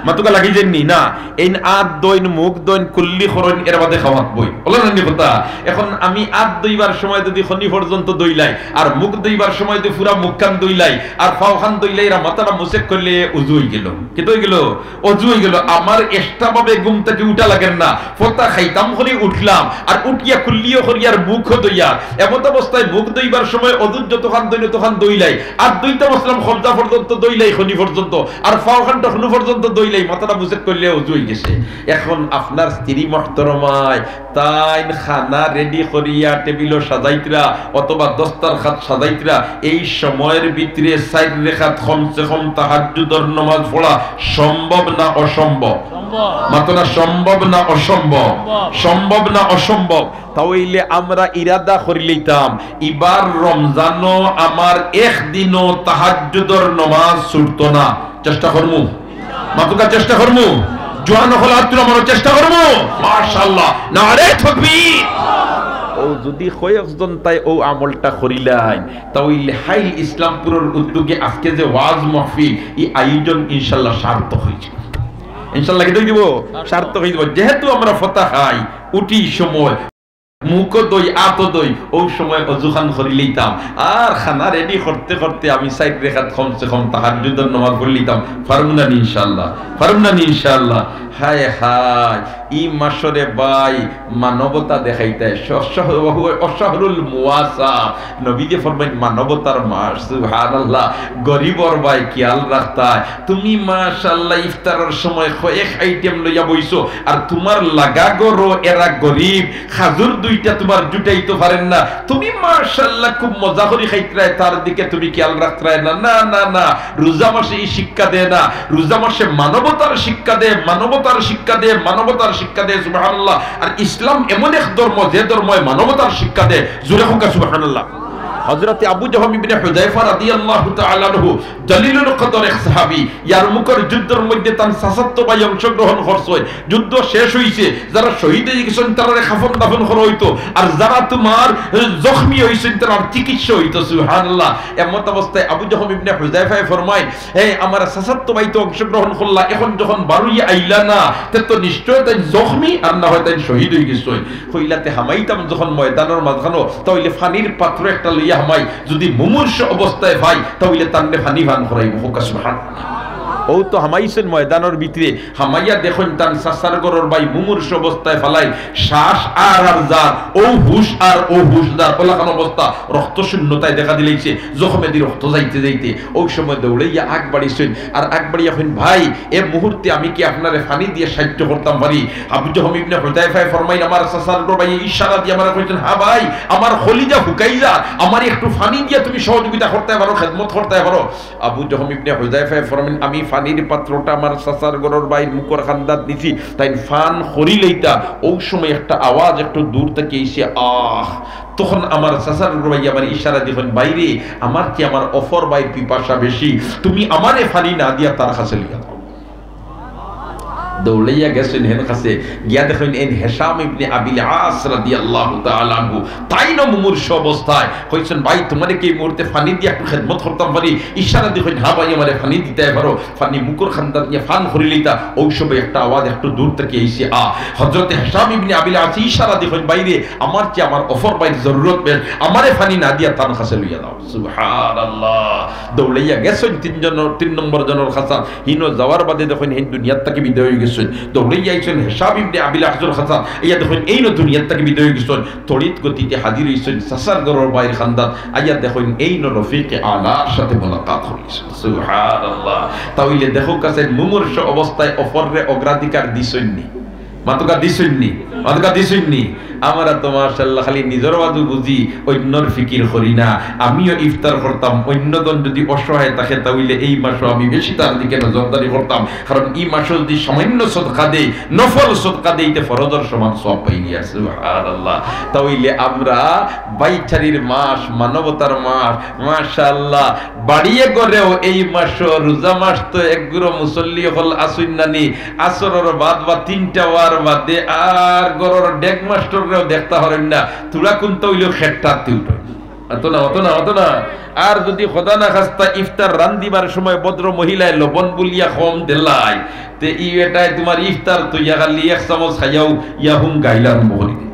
মাতুক্কা, লাগি যাইন নি? না, এইন আত ধইন, মুখ ধইন, কুল্লি করইন, এর বাদে খাওয়াত বইন। অলা না নি কথা? এখন আমি আত ধইবার সময় যুদি খনি পর্যন্ত ধইলাই, আর মুখ ধইবার সময় যুদি পুরা মুখখান ধইলাই, আর পাওখান ধইলাই, এরা মাথাটা মুছেক করলে অজু অইগেলো। কিতা অইগেলো? অজু অইগেলো। আমার extra ভাবে ঘুম থাকি উঠা লাগের না, ফতা খাইতাম করি উঠলাম, আর উঠিয়া কুল্লিও করি আর মুখও ধইয়া, এমত অবস্থায় মুখ ধইবার সময় অজুর যতখান ধইন অতখান ধইলাই, আর ধইতাম আসলাম কবজা পর্যন্ত ধইলাই, খনি পর্যন্ত, আর পাওখান তখনও পর্যন্ত ধইলাই, মাথাটা মুছেক করলে অজু অইগেছে। এখন আপনার স্ত্রী মহতরমায় তাইন খানা ready করিয়া টেবিলো সাজাইতরা অথবা দস্তরখাত সাজাইতরা, এই সময়র ভিতরে চাইর রেকাত কমসে কম তাহাজ্জুদর নমাজ পড়া সম্ভব না অসম্ভব? সম্ভব। মাতো না, সম্ভব না অসম্ভব? সম্ভব। সম্ভব না অসম্ভব? তা অইলে আমরা ইরাদা করিলিতাম, ইবার রমজানো আমার একদিনও তাহাজ্জুদর নমাজ ছুটতো না। চেষ্টা করমু। মাতুক্কা, চেষ্টা করমু। জোয়ান অকল আত তুলা মারো, চেষ্টা করমু। মাশাআল্লাহ, নারে তাকবীর। অউ যুদি কয়েকজন তাই অউ আমলটা করিলাইন, তা অইলে হাইল ইসলামপুরর উদ্যোগে আজকে যে ওয়াজ মাহফিল, ই আয়োজন ইনশাআল্লাহ সার্থক অইযিবো। ইনশাআল্লাহ কিতা অইযিবো? সার্থক অইযিবো। যেহেতু আমরা ফতা খাই, উঠি সময়, মুখও ধই, আতও ধই, অউ সময় অজুখান করিলিতাম। আর খানা ready করতে করতে আমি চাইর রেকাত কমসে কম তাহাজ্জুদর নমাজ পড়লিতাম। পারমু না নি ইনশাআল্লাহ? পারমু না নি ইনশাআল্লাহ? হায় হায়, ই মাসরে ভাই মানবতা দেখাইতায়, শ-, শ-, অশাহরুল মুওয়াসা। নবীজি ফরমাইন, মানবতার মাস। সুবহানাল্লাহ। গরিবর ভাই খিয়াল রাখতায়। তুমি মাশাআল্লাহ ইফতারর সময় কয়েক item লইয়া বইছো, আর তুমার লাগা ঘরো এরা গরিব, খাজুর দুইটা তুমার জুটাইতো পারের না, তুমি মাশাআল্লাহ খুব মজা করি খাইতরায়, তার দিকে তুমি খিয়াল রাখতরায় না। না, না, না, রোজা মাসে ই শিক্ষা দেয় না। রোজা মাসে মানবতার শিক্ষা দেয়, মানবতার শিক্ষা দেয়, মানবতার শিক্ষা দেয়। সুবহানাল্লাহ। আর ইসলাম এমন এক ধর্ম, যে ধর্মে মানবতার শিক্ষা দেয়। জোরে কউক্কা সুবহানাল্লাহ। হযরতে আবু জাহম ইবনে হুযায়ফা রাদিয়াল্লাহু তাআলা আনহু, জলিলুল কদর এক সাহাবী, ইয়ারমুকর যুদ্ধর মধ্যে তান চাচাতো ভাই অংশগ্রহণ করছে। যুদ্ধ শেষ অইছে, যারা শহীদ অইগেছইন তারারে কাফন দাফন করা অইতো, আর যারা তুমার, এ, জখমি অইছইন তারার চিকিৎসা অইতো। সুবহানাল্লাহ। এমত অবস্থায় আবু জাহম ইবনে হুযায়ফায় ফরমাইন, হে, আমার চাচাতো ভাই তো অংশগ্রহণ করলা, এখন যখন বারইয়া আইলা না, তে তো নিশ্চয় তাইন জখমি, আর না হয় তাইন শহীদ অইগেছইন। কইলা, তে হামাইতাম যখন ময়দানর মাঝখানো, তা অইলে পানির পাত্র একটা লইয়া হামাই, যুদি মুমূর্ষু অবস্থায় পাই, তা অইলে তানরে পানি পান করাইমু। কউক্কা সুবহানাল্লাহ। অউ তো হামাইছইন ময়দানর ভিতরে, হামাইয়া দেখইন তান চাচার ঘরর ভাই মুমূর্ষু অবস্থায় ফালাইল, শ্বাস আর আর যার, অউ হুশ আর অউ হুশ যার, অলাখান অবস্থা, রক্ত শূন্যতায় দেখা দিলাইছে, জখমেদি রক্ত যাইতে যাইতে, অউ সময় দৌড়াইয়া আগ বাড়িছইন, আর আগ বাড়িয়া কইন, "ভাই, এ মুহূর্তে আমি কি আপনারে পানি দিয়া সাহায্য করতাম পারি?" আবু জহম ইবনে হুযায়ফায় ফরমাইন, আমার চাচার ঘরর ভাইয়ে ইশারা দিয়া আমারে কইছইন, "হ্যাঁ ভাই, আমার কলিজা হুকাই যার, আমারে একটু পানি দিয়া তুমি সহযোগিতা করতায় পারো, খেদমত করতায় পারো।" আবু জহম ইবনে হুযায়ফায় ফরমাইন, আমি পানির পাত্রটা আমার চাচার ঘরর ভাইর মুখর কান্দাত নিছি, তাইন পান করিলাইতা, অউ সময় একটা আওয়াজ একটু দূর থাকি আইছে, আহ। তখন আমার চাচার ঘরর ভাইয়ে আমারে ইশারা দিয়া কইন, "ভাইরে, আমার চেয়ে আমার অপর ভাইর পিপাসা বেশি, তুমি আমারে পানি না দিয়া তার কাছে লইয়া যাও।" দৌড়াইয়া গেছইন হেন কাছে, গিয়া দেখইন এইন হিশাম ইবনে আবিল আস রাদিয়াল্লাহু তাআলা আনহু, তাইনও মুমূর্ষু অবস্থায়। কইছইন, "ভাই, তুমারে কি এই মুহূর্তে পানি দিয়া একটু খেদমত করতাম পারি?" ইশারা দিয়া কইন, "হ্যাঁ ভাই, আমারে পানি দিতায় পারো।" পানি মুখর কান্দাত নিয়া পান করিলিতা, অউ সময় একটা আওয়াজ একটু দূর থাকি আইছে, আহ। হযরতে হিশাম ইবনে আবিল আস ইশারা দিয়া কইন, "ভাইরে, আমার চেয়ে আমার অপর ভাইর জরুরত বেশ, আমারে পানি না দিয়া তান কাছে লইয়া যাও।" সুবহানাল্লাহ। দৌড়াইয়া গেছইন তিন জন, তিন নম্বর জনর কাছে। হিনো যাওয়ার বাদে দেখইন, হিন দুনিয়ার থাকি বিদায় অইগেছইন। দৌড়াইয়া আইছইন হিশাম ইবনে আবিল আসর কাছে। ইয়া দেখইন, এইনও দুনিয়ার থাকি বিদায় অইগেছইন। তড়িৎ গতিতে হাজির অইছইন চাচার ঘরর ভাইর কান্দাত। আইয়া দেখইন, এইনও রফিকে আলার সাথে মোলাকাত অইছে। সুবহানাল্লাহ। তা অইলে দেখউক্কা চাইন, মুমূর্ষু অবস্থায় অপররে অগ্রাধিকার দিছইন নি? মাতউক্কা, দিছইন নি? মাতউক্কা, দিছইন নি? আমরা তো মাশাআল্লাহ খালি নিজর বাজু বুঝি, অইন্যর ফিকির করি না। আমিও ইফতার করতাম, অইন্য জন যুদি অসহায় থাকে, তা অইলে এই মাসো আমি বেশি তার দিকে নজরদারি করতাম, কারণ ই মাসো যুদি সামান্য সদকা দেই, নফল সদকা দেই, তে ফরজর সমান সওয়াব পাইলিয়ার। সুবহানাল্লাহ। তা অইলে আমরা ভাইচারির মাস, মানবতার মাস, মাশাআল্লাহ, বাড়িয়ে ঘরেও এই মাসো, রোজা মাস তো এক গুরু মুসল্লি অকল আছইন না নি, আসরর বাদ বা তিনটা অওয়ার বাদে আর ঘরর ডেগ মাস্টররেও দেখতা পারইন না, থুড়া কুন্তা অইলেও খেট্টাত উঠইন। অতো না, অতো না, অতো না। আর যুদি খোদা না খাস্তা ইফতার রান্দিবার সময় ভদ্র মহিলায় লবণ বুলিয়া কম দিলায়, তে ই বেটায় তুমার ইফতার থইয়া খালি এক চামচ খাইয়াউ ইয়া হুম গাইলা আরম্ভ করি দেয়।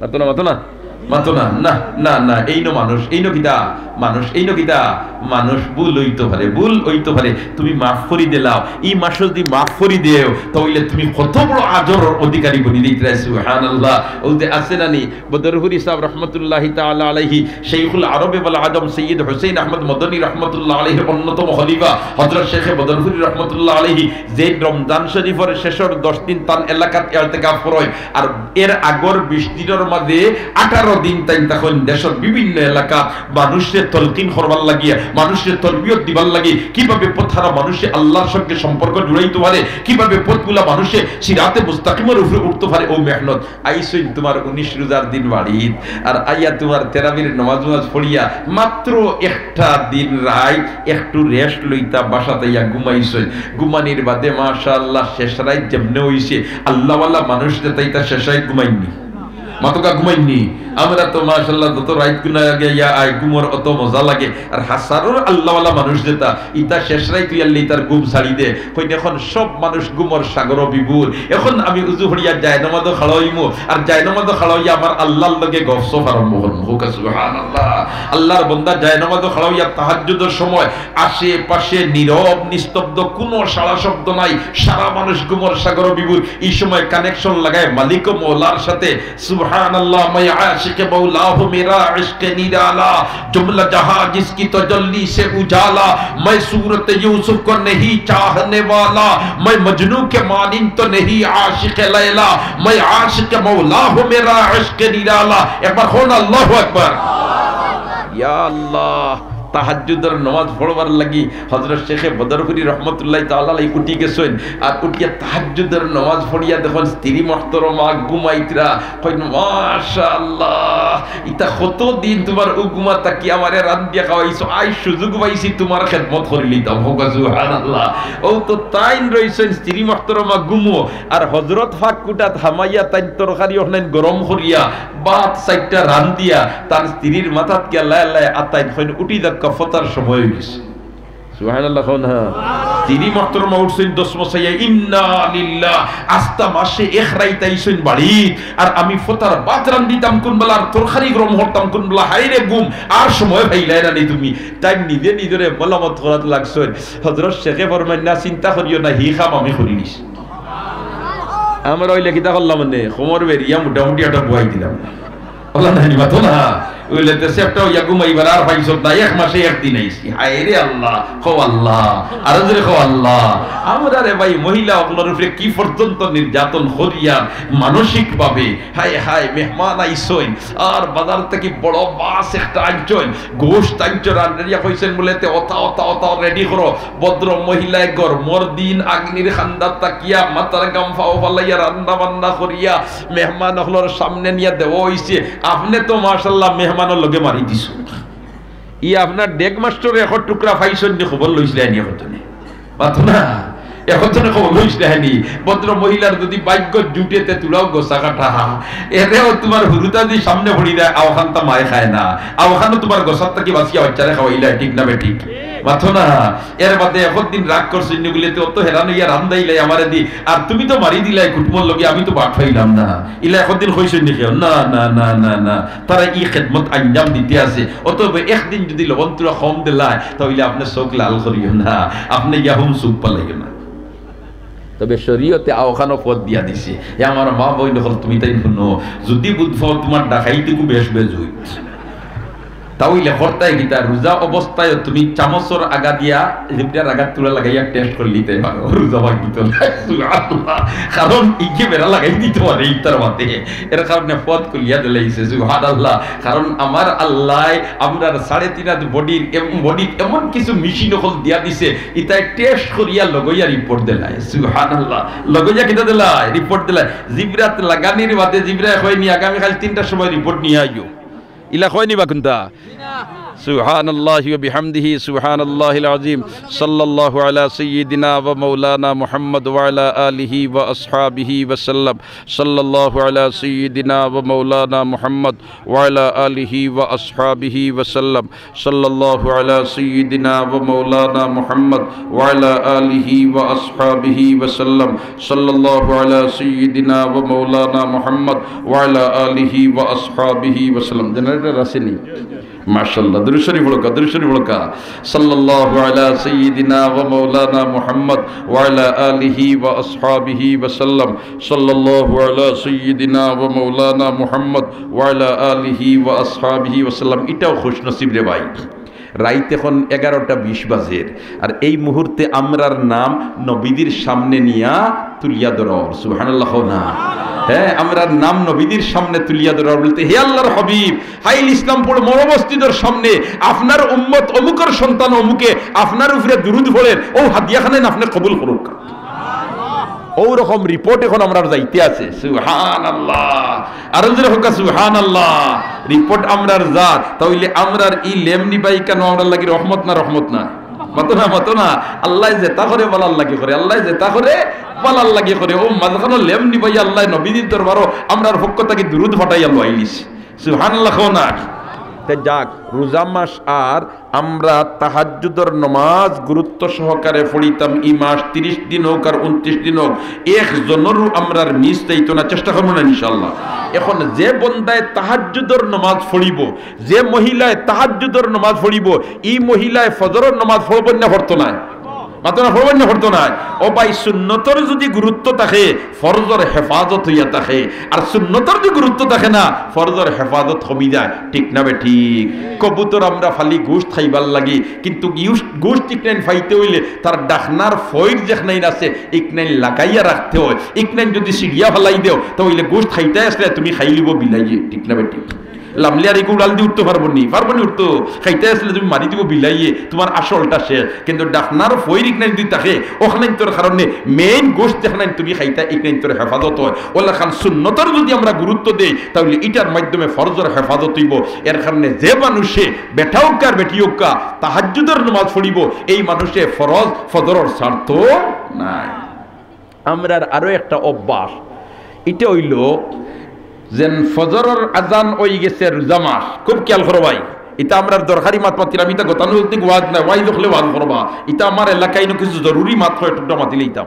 মাতো না, মাতো না, মাতো না, না, না, না, এইনও মানুষ, এইনও কিতা, মানুষ, এইনও কিতা, মানুষ ভুল অইতো পারে, ভুল অইতো পারে, তুমি মাফ করি দিলাও। ই মাসো যুদি মাফ করি দেও, তা অইলে তুমি কত বড় আজরর অধিকারী বনি যাইতরায়। সুবহানাল্লাহ। অউ যে আছে না নি, বদরপুরি সাহেব রহমতুল্লাহি তাআলা আলাইহি, শেখুল আরবে ওয়াল আজম সৈয়দ হুসেন আহমদ মদনী রহমতুল্লাহ আলাইহির অন্যতম খলিফা হযরত শেখে বদরপুরি রহমতুল্লাহ আলাইহি যেইন রমজান শরীফর শেষর দশ দিন তান এলাকাত ইতিকাফ করইন, আর এর আগর বিশ দিনর মাঝে আঠারো দিন তাইন তখন দেশর বিভিন্ন এলাকাত মানুষরে তলকিন করবার লাগিয়া, মানুষরে তরবিয়ত দিবার লাগি, কিভাবে পথহারা মানুষে আল্লাহর সঙ্গে সম্পর্ক জুড়াইতো পারে, কিভাবে পথভুলা মানুষে সিরাতে মুস্তাকিমর উপরে উঠতো পারে, অউ মেহনত। আইছইন তুমার উনিশ রোজার দিন বাড়িত, আর আইয়া তুমার তেরাবির নমাজ নমাজ পড়িয়া মাত্র একটা দিন রাইত একটু rest লইতা বাসাত আইয়া ঘুমাইছইন। ঘুমানির বাদে মাশাআল্লাহ শেষ রাইত যেমনে অইছে, আল্লাহওয়ালা মানুষ যেতা ইতা শেষ রাইত ঘুমাইননি? মাতউক্কা, ঘুমাইননি? আমরা তো মাশাআল্লাহ যত রাইত গুনা আগে ইয়া আয় ঘুমর অত মজা লাগে। আর হাছারর আল্লাহওয়ালা মানুষ যেতা, ইতা শেষ রাইত অইয়ারলে ইতার ঘুম ছাড়ি দে। কইন, এখন সব মানুষ ঘুমর সাগরো বিভোর। এখন আমি উজু পড়িয়া জায়নামাজো খাড়া অইমু, আর জায়নামাজো খাড়া অইয়া আমার আল্লাহর লগে গফসফ আরম্ভ করমু। কউক্কা সুবহানাল্লাহ। আল্লাহর বন্দা জায়নামাজো খাড়া অইয়া তাহাজ্জুদর সময় আশেপাশে নীরব নিস্তব্ধ, কুনু সাড়া শব্দ নাই, সারা মানুষ ঘুমর সাগরো বিভোর। ই সময় connection লাগায় মালিক ও মওলার সাথে। سبحان اللہ، میں عاشق مولا ہوں، میرا عشق نرالا، جملہ جہاں جس کی تجلی سے اجالا۔ میں صورت یوسف کو نہیں چاہنے والا، میں مجنوں کے مانند تو نہیں عاشق لیلا، میں عاشق مولا ہوں، میرا عشق نرالا۔ একবার কউক্কা আল্লাহু আকবার। ইয়া আল্লাহ, তাহাজ্জুদর নমাজ পড়বার লাগি হযরত শেখে বদরপুরি রহমতুল্লাহি তাআলা আলাইহি উঠি গেছইন, আর উঠিয়া তাহাজ্জুদর নমাজ পড়িয়া দেখইন স্ত্রী মুহতরমা ঘুমাইতরা, কইন, "মাশাআল্লাহ, ইতা কতদিন তুমার উগুমা থাকি আমারে রান্দিয়া খাওয়াইছো, আইজ সুযোগ পাইছি তুমার খেদমত করিলিতাম।" কউক্কা সুবহানাল্লাহ। অউ তো তাইন রইছইন স্ত্রী মুহতরমা ঘুমো, আর হযরত পাক কুটাত হামাইয়া তাইন তরকারি অখনাইন গরম করিয়া ভাত চাইরটা রান্দিয়া তান স্ত্রীর মাথাত গিয়া লায় লায় আতাইন, কইন, "উঠি যাউক্কা, ফতার সময় অইগেছে।" সুবহানাল্লাহ কউক্কা না। স্ত্রী মুহতরমা উঠছইন দশ মশাইয়া, ইন্না লিল্লাহ, আস্তা মাসে এক রাইত আইছইন বাড়িত, আর আমি ফতার ভাত রান্দিতাম কুনবেলা, আর তরকারি গরম করতাম কুনবেলা, হায়রে ঘুম, আর সময় পাইলায় না নি তুমি। তাইন নিজে নিজরে মালামত করাত লাগছইন। হযরত শেখে ফরমাইন, "না, চিন্তা করিও না, হি কাম আমি করি নিছি।" আমরা অইলে কিতা করলাম, মানে, কোমর বেড়িয়া মোটামুটি একটা বওয়াই দিলাম। অলা নায় নি, মাতো না। বুলে, "তে সেপ্টা অইয়া ঘুমাইবার আর পাইছত না, এক মাসে একদিন আইছি।" হায় রে আল্লাহ, কও আল্লাহ, আরো জোরে কও আল্লাহ। আমরা রে ভাই, মহিলা অকলর উপরে কি পর্যন্ত নির্যাতন করিয়ার মানসিকভাবে। হায় হায়, মেহমান আইছইন, আর বাজার থাকি বড় মাছ একটা আনছইন, গোশত আনছইন, রান্ধিয়া কইছইন বুলে, "তে অতা, অতা, অতা ready করো।" ভদ্র মহিলায় গরমর দিন আগ্নির কান্দাত থাকিয়া মাথার ঘাম পাও ফালাইয়া রান্না বান্না করিয়া মেহমান অকলর সামনে নিয়া দেওয়া অইছে। আপনে তো মাশাআল্লাহ মেহমানর লগে মারি দিছো। ই আপনার ডেগ মাস্টর এখন টুকরা পাইছইন নি, খবর লইছলায় নি? এখন তো নি, মাতো না, এখন তো নি খবর লইছলায় নি। ভদ্র মহিলার যদি ভাগ্য জুটে তে তুলাও গোসা কাটা, এরেও তুমার হুরুতা দি সামনে পড়ি যায়, আওখানতা মায় খায় না, আওখানও তুমার গোসার থাকি বাঁচিয়া বাচ্চারে খাওয়াইলায়, ঠিক না বেঠিক? মাতো না। এর বাদে একদিন রাগ করছইন নি বুলে, "তে অত হেরান অইয়া রান্দাইলায় আমারে দি, আর তুমি তো মারি দিলায় কুটুমর লগে, আমি তো বাদ পাইলাম না।" ইলা একদিন কইছইন নি কেউ? না, না, না, না, না। তারা ই খেদমত আঞ্জাম দিতে আছে। অতএব একদিন যদি লবণ তুরা কম দিলায়, তা অইলে আপনে চোখ লাল করিও না, আপনে ইয়াহুম চোখ পালাইও না। তবে শরীয়তে আওখানো পথ দিয়া দিছে। এ আমার মা বইন অকল, তুমি তাইন হুনো, যদি বুধ পাও তুমার ডাকাইতিগু বেশ বেজুইত, তা অইলে করতায় কিতা? রোজা অবস্থায় তুমি চামচর আগা দিয়া জিব্রার আগাত তুলা লাগাইয়া test করি নিতে পারো, রোজা ভাঙ্গিতো নায়। সুবহানাল্লাহ। কারণ ইগে বেড়া লাগাই দিতো পারে ইফতার মাতে, এর কারণে পথ খুলিয়া দিলাইছে। সুবহানাল্লাহ। কারণ আমার আল্লায় আমরার সাড়ে তিন হাত bodyর এম-, bodyত এমন কিছু machine অকল দিয়া দিছে, ইতায় test করিয়া লগইয়া report দিলায়। সুবহানাল্লাহ। লগইয়া কিতা দিলায়? Report দিলায়। জিব্রাত লাগানির বাদে জিব্রায় কয় নি, "আগামীকাইল তিনটার সময় report নিয়া আইও।" ইলা কয় নি বা কুনতা? سبحان الله وبحمده، سبحان الله العظيم. صلى الله على سيدنا ومولانا محمد وعلى آله وأصحابه وسلم. صلى الله على سيدنا ومولانا محمد وعلى آله وأصحابه وسلم. صلى الله على سيدنا ومولانا محمد وعلى آله وأصحابه وسلم. صلى الله على سيدنا ومولانا محمد وعلى آله وأصحابه وسلم. Generator আছে নি? মাশাআল্লাহ। দুরূদ শরীফ পড়উক্কা, দুরূদ শরীফ পড়উক্কা। صلى الله على سيدنا ومولانا محمد وعلى آله وأصحابه وسلم. صلى الله على سيدنا ومولانا محمد وعلى آله وأصحابه وسلم. ইটাও খুশনসিব রে ভাই। রাইত এখন এগারোটা বিশ বাজের, আর এই মুহূর্তে আমরার নাম নবীজির সামনে নিয়া তুলিয়া ধরর। সুবহানাল্লাহ কও না। হ্যাঁ, আমরার নাম নবীজির সামনে তুলিয়া ধরর বলতে, "হে আল্লাহর হাবিব, হাইল ইসলামপুর মরমসজিদর সামনে আপনার উম্মত অমুকর সন্তান অমুকে আপনার উপরে দুরূদ পড়ের, অউ হাদিয়াখানাইন আপনে কবুল করউক্কা।" অউ রকম report এখন আমরার যাইতে আছে। সুবহানাল্লাহ। আরো জোরে কউক্কা, সুবহানাল্লাহ। Report আমরার যার, তা অইলে আমরার ই লেম নিবাই কেনে আমরার লাগি রহমত না, রহমত না? মাতো না, মাতো না। আল্লায় যেতা করে ভালার লাগি করে, আল্লায় যেতা করে ভালার লাগি করে। অউ মাঝখানো লেম নিবাই আল্লায় নবীজির দরবারো আমরার পক্ষ থাকি দুরূদ পাঠাইয়া লইলিছে। সুবহানাল্লাহ কও না। তে যাক, রোজা মাস আর আমরা তাহাজ্জুদর নমাজ গুরুত্ব সহকারে পড়িতাম। ই মাস তিরিশ দিন অউক আর ঊনত্রিশ দিন অউক, একজনরও আমরার miss যাইতো না, চেষ্টা করমু না ইনশাআল্লাহ। এখন যে বন্দায় তাহাজ্জুদর নমাজ পড়িবো, যে মহিলায় তাহাজ্জুদর নমাজ পড়িবো, ই মহিলায় ফজরর নমাজ পড়বো না, পড়তো নায়? মাতো না, পড়বো না, পড়তো নায়? ও ভাই, সুন্নতর যদি গুরুত্ব থাকে, ফরজর হেফাজত অইয়া থাকে। আর সুন্নতর যদি গুরুত্ব থাকে না, ফরজর হেফাজত কমি যায়, ঠিক না বেঠিক? কবুতর আমরা ফালি গোশত খাইবার লাগি, কিন্তু ইউস-, গোশত ইকনাইন পাইতে অইলে তার ডাকনার ফইর যেখনাইন আছে, ইকনাইন লাগাইয়া রাখতে অয়। ইকনাইন যদি ছিড়িয়া ফালাই দেও, তা অইলে গোশত খাইতায় আছলে তুমি খাইলিবো বিলাইয়ে, ঠিক না বেঠিক? লামলিয়ার ইগু উড়াল দি উঠতো পারবো নি? পারবো নি উঠতো? খাইতায় আছলে তুমি মারি দিবো বিলাইয়ে, তুমার আসলটা শেষ। কিন্তু ডাকনার ফইর ইকনাইন যদি থাকে, অখনাইন্তর কারণে main গোশত যেখনাইন তুমি খাইতায়, ইকনাইন্তর হেফাজত অয়। অলাখান সুন্নতর যদি আমরা গুরুত্ব দেই, তা অইলে ইটার মাধ্যমে ফরজর হেফাজত অইবো। এর কারণে যে মানুষে, বেটা অউক্কা আর বেটি অউক্কা, তাহাজ্জুদর নমাজ পড়িবো, এই মানুষে ফরজ ফজরর ছাড়তো নায়। আমরার আরো একটা অভ্যাস, ইটা অইলো যেন ফজরর আজান অইগেছে রোজা মাস। খুব খেয়াল করো ভাই, ইতা আমরার দরকারি মাত মাতিরাম, ইতা গতানুগতিক ওয়াজ নায়, ওয়াইজ অকলে ওয়াজ করবা। ইতা আমার এলাকাইনো কিছু জরুরি মাত কয়, টুকরা মাতিলাইতাম।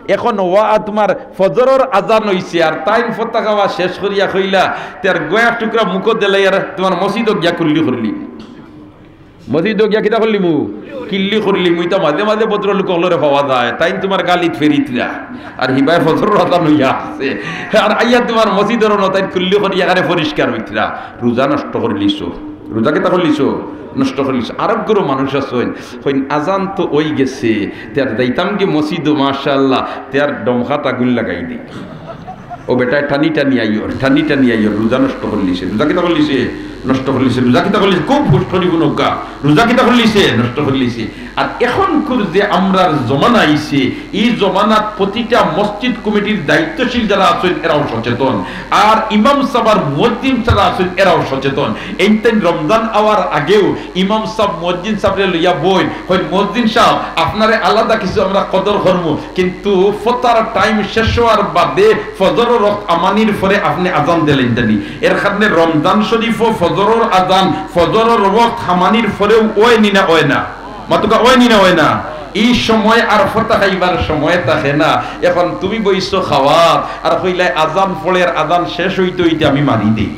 এখন ওয়া-, তুমার ফজরর আজান অইছে, আর তাইন ফতা খাওয়া শেষ করিয়া কইলা, "তে আর গয়া টুকরা মুখো দিলাইয়ার তুমার মসজিদো গিয়া কুল্লি করলি।" মসজিদো গিয়া কিতা করলিমু? কিল্লি করলিমু। ইতা মাঝে মাঝে ভদ্রলোক অকলরে পাওয়া যায়, তাইন তুমার গালিত ফেরিতরা, আর হিবায় ফজরর আজান অইয়া আছে, আর আইয়া তুমার মসজিদর অনো তাইন কিল্লি করিয়া এখানে পরিষ্কার অইতরা। রোজা নষ্ট করলিছো, রোজা কিতা করলিছো? নষ্ট করলিছো। আরক গুরু মানুষ আছইন, কইন আজান তো অই গেছে, তে আর যাইতাম কি মসজিদো, মাশাআল্লাহ, তে আর দমখাত আগুন লাগাই দি। ও বেটায় টানি টানি আইও, টানি টানি আইও, রোজা নষ্ট করলিছে। রোজা কিতা করলিছে? নষ্ট করলিছে। রোজা কিতা করলিছে? খুব হুশ করি হুনউক্কা। রোজা কিতা করলিছে? নষ্ট করলিছে। আর এখনকুর যে আমরার জমানা আইছে, ই জমানাত প্রতিটা মসজিদ কমিটির দায়িত্বশীল যারা আছইন, এরাও সচেতন। আর ইমাম সাব আর মুয়াজ্জিন যারা আছইন, এরাও সচেতন। এইন তাইন রমজান আওয়ার আগেউ ইমাম সাব মুয়াজ্জিন সাবরে লইয়া বইন, কইন, "মুয়াজ্জিন সাব, আপনারে আলাদা কিছু আমরা কদর করমু, কিন্তু ফতর টাইম শেষ অওয়ার বাদে ফজরর ওয়াক্ত হামানির পরে আপনে আজান দিলাইন জানি।" এর কারণে রমজান শরিফো ফজরর আজান, ফজরর ওয়াক্ত হামানির পরেউ অয় নি না অয় না? মাতুক্কা, অয় নি না অয় না? ই সময় আর ফতা খাইবার সময় থাকে না। এখন তুমি বইছো খাওয়াত, আর কইলায় আজান পড়ের, আজান শেষ অইতে অইতে আমি মারি দেই।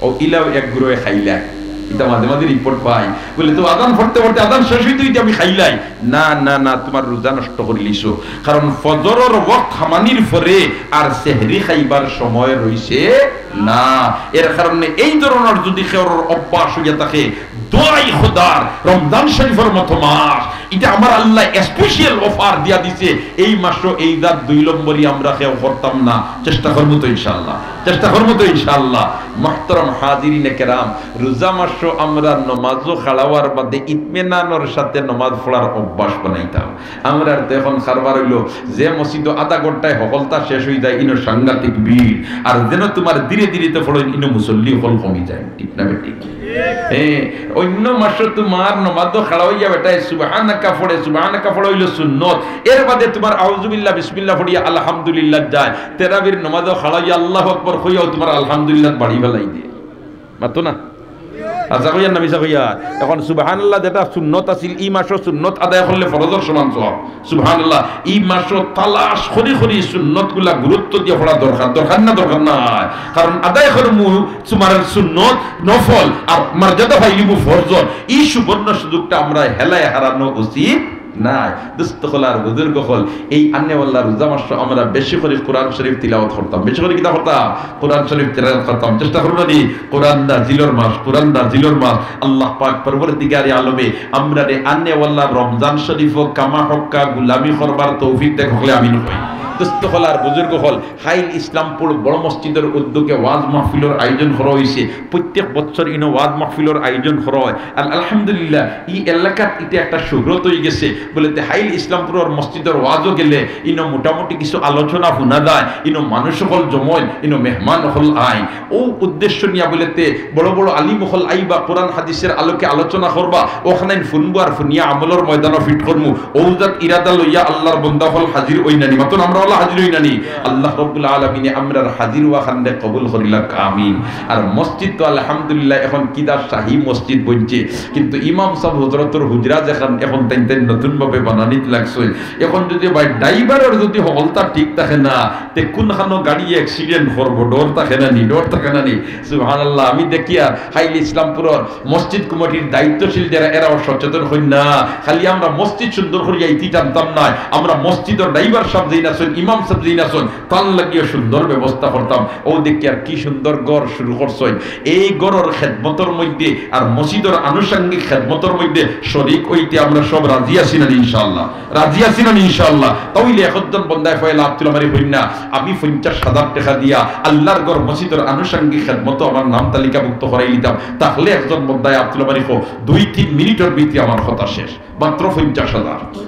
ও ইলাও এক গুরুয়ে খাইলায়। ইতা মাঝে মাঝে রিপোর্ট পাই, বলে, "তো আজান পড়তে পড়তে আজান শেষ অইতে অইতে আমি খাইলাই।" না, না, না, তুমার রোজা নষ্ট করলিছো। কারণ ফজরর ওয়াক্ত হামানির পরে আর সেহরি খাইবার সময় রইছে না। এর কারণে এই ধরনর যুদি কেউর অভ্যাস অইয়া থাকে, দোয়াই খোদার, রমজান শরিফর মতো মাস, ইটা আমার আল্লায় special offer দিয়া দিছে। এই মাসো এই জাত দুই নম্বরি আমরা কেউ করতাম না। চেষ্টা করমু তো ইনশাআল্লাহ, চেষ্টা করমু তো ইনশাআল্লাহ। মুহতারাম হাজিরিনে কেরাম, রোজা মাসো আমরা নমাজো খাড়া অওয়ার বাদে ইতমিনানর সাথে নমাজ পড়ার অভ্যাস বানাইতাম। আমরার তো এখন কারবার অইলো, যে মসজিদো আধা ঘন্টায় হকলতা শেষ অইযায়, ইনো সাংঘাতিক ভিড়, আর যেন তুমার ধীরে ধীরে তো পড়ইন, ইনো মুসল্লি হকল কমি যায়, ঠিক না বেঠিক? হ্যাঁ, অইন্য মাসো তুমার নমাজো খাড়া অইয়া বেটায় সুবহানাকা পড়ে, সুবহানাকা পড়া অইলো সুন্নত, এর বাদে তুমার আউযুবিল্লাহ, বিসমিল্লাহ পড়িয়া আলহামদুলিল্লাহ যায়, তেরাবির নমাজো খাড়া অইয়া আল্লাহু আকবার কইয়াউ তুমার আলহামদুলিল্লাহ বাড়ি ফালাই দে। মাতো না? আচ্ছা কইয়ার না মিছা কইয়ার? এখন সুবহানাল্লাহ যেটা সুন্নত আছিল, ই মাসো সুন্নত আদায় করলে ফরজর সমান সওয়াব। সুবহানাল্লাহ, ই মাসো তালাশ করি করি সুন্নতগুলা গুরুত্ব দিয়া পড়া দরকার, দরকার না দরকার নায়? কারণ আদায় করমু তুমার সুন্নত নফল, আর মর্যাদা পাইলিমু ফরজর। ই সুবর্ণ সুযোগটা আমরা হেলায় হারানো উচিত নায়। দোস্ত অকল আর বুজুর্গ অকল, এই আনেওয়ালা রোজা মাসো আমরা বেশি করি কোরআন শরিফ তিলাওয়াত করতাম, বেশি করি কিতা করতাম? কোরআন শরিফ তিলাওয়াত করতাম। চেষ্টা করমু নি? কোরআন নাজিলর মাস, কোরআন নাজিলর মাস। আল্লাহ পাক পরওয়ারদিগারে আলমে আমরারে আনেওয়ালা রমজান শরিফো কামা হক্কা গুলামি করবার তৌফিক দেউক, হকলে আমিন কই। দোস্ত অকল আর বুজুর্গ অকল, হাইল ইসলামপুর বড় মসজিদর উদ্যোগে ওয়াজ মাহফিলর আয়োজন করা অইছে। প্রত্যেক বছর ইনো ওয়াজ মাহফিলর আয়োজন করা অয়। আর আলহামদুলিল্লাহ, ই এলাকাত ইটা একটা সুহরত অইগেছে। বলে তে হাইল ইসলামপুরর মসজিদর ওয়াজো গেলে ইনো মোটামুটি কিছু আলোচনা হুনা যায়, ইনো মানুষ অকল জমইন, ইনো মেহমান অকল আইন। অউ উদ্দেশ্য নিয়া বলে তে বড় বড় আলিম অকল আইবা, কোরআন হাদিসর আলোকে আলোচনা করবা, অখানাইন হুনবো আর হুনিয়া আমলর ময়দানো ফিট করমু। অউ জাত ইরাদা লইয়া আল্লাহর বন্দা অকল হাজির অইন না নি? মাতইন, আমরা অলা হাজির অইন না নি? আল্লাহ রব্বুল আলামিনে আমরার হাজির অওয়াখানরে কবুল করিলাউক, আমিন। আর মসজিদ তো আলহামদুলিল্লাহ এখন কিতা শাহী মসজিদ বনছে, কিন্তু ইমাম সাব হজরতর হুজরা যেখান এখন তাইন তাইন নতুন ভাবে বানানিত লাগছইন। এখন যুদি ভাই ড্রাইভারর যুদি হকলতা ঠিক থাকে না, তে কুনখানো গাড়ি accident করবো, ডর থাকে না নি? ডর থাকে না নি? সুবহানাল্লাহ, আমি দেখিয়ার হাইল ইসলামপুরর মসজিদ কমিটির দায়িত্বশীল যারা, এরাও সচেতন অইন না। খালি আমরা মসজিদ সুন্দর করিয়া ইতি টানতাম নায়, আমরা মসজিদর ড্রাইভার সাব যেইন আছইন, ইমাম সাব যেইন আছইন, তান লাগিও সুন্দর ব্যবস্থা করতাম। অউ দেখিয়ার কি সুন্দর ঘর শুরু করছইন। এই ঘরর খেদমতর মধ্যে আর মসজিদর আনুষঙ্গিক খেদমতর মধ্যে শরিক অইতে আমরা সব রাজি আছি না নি ইনশাআল্লাহ? রাজি আছি না নি ইনশাআল্লাহ? তাইলে একজন বন্দায় পয়লা আত তুলা মারি কইন না, আমি পঞ্চাশ হাজার টেকা দিয়া আল্লাহর ঘর মসজিদর আনুষঙ্গিক খেদমতো আমার নাম তালিকাভুক্ত করাইলিতাম। তাইলে একজন বন্দায় আত তুলা মারি কও, দুই তিন মিনিটর ভিতরে আমার কথা শেষ, মাত্র পঞ্চাশ হাজার।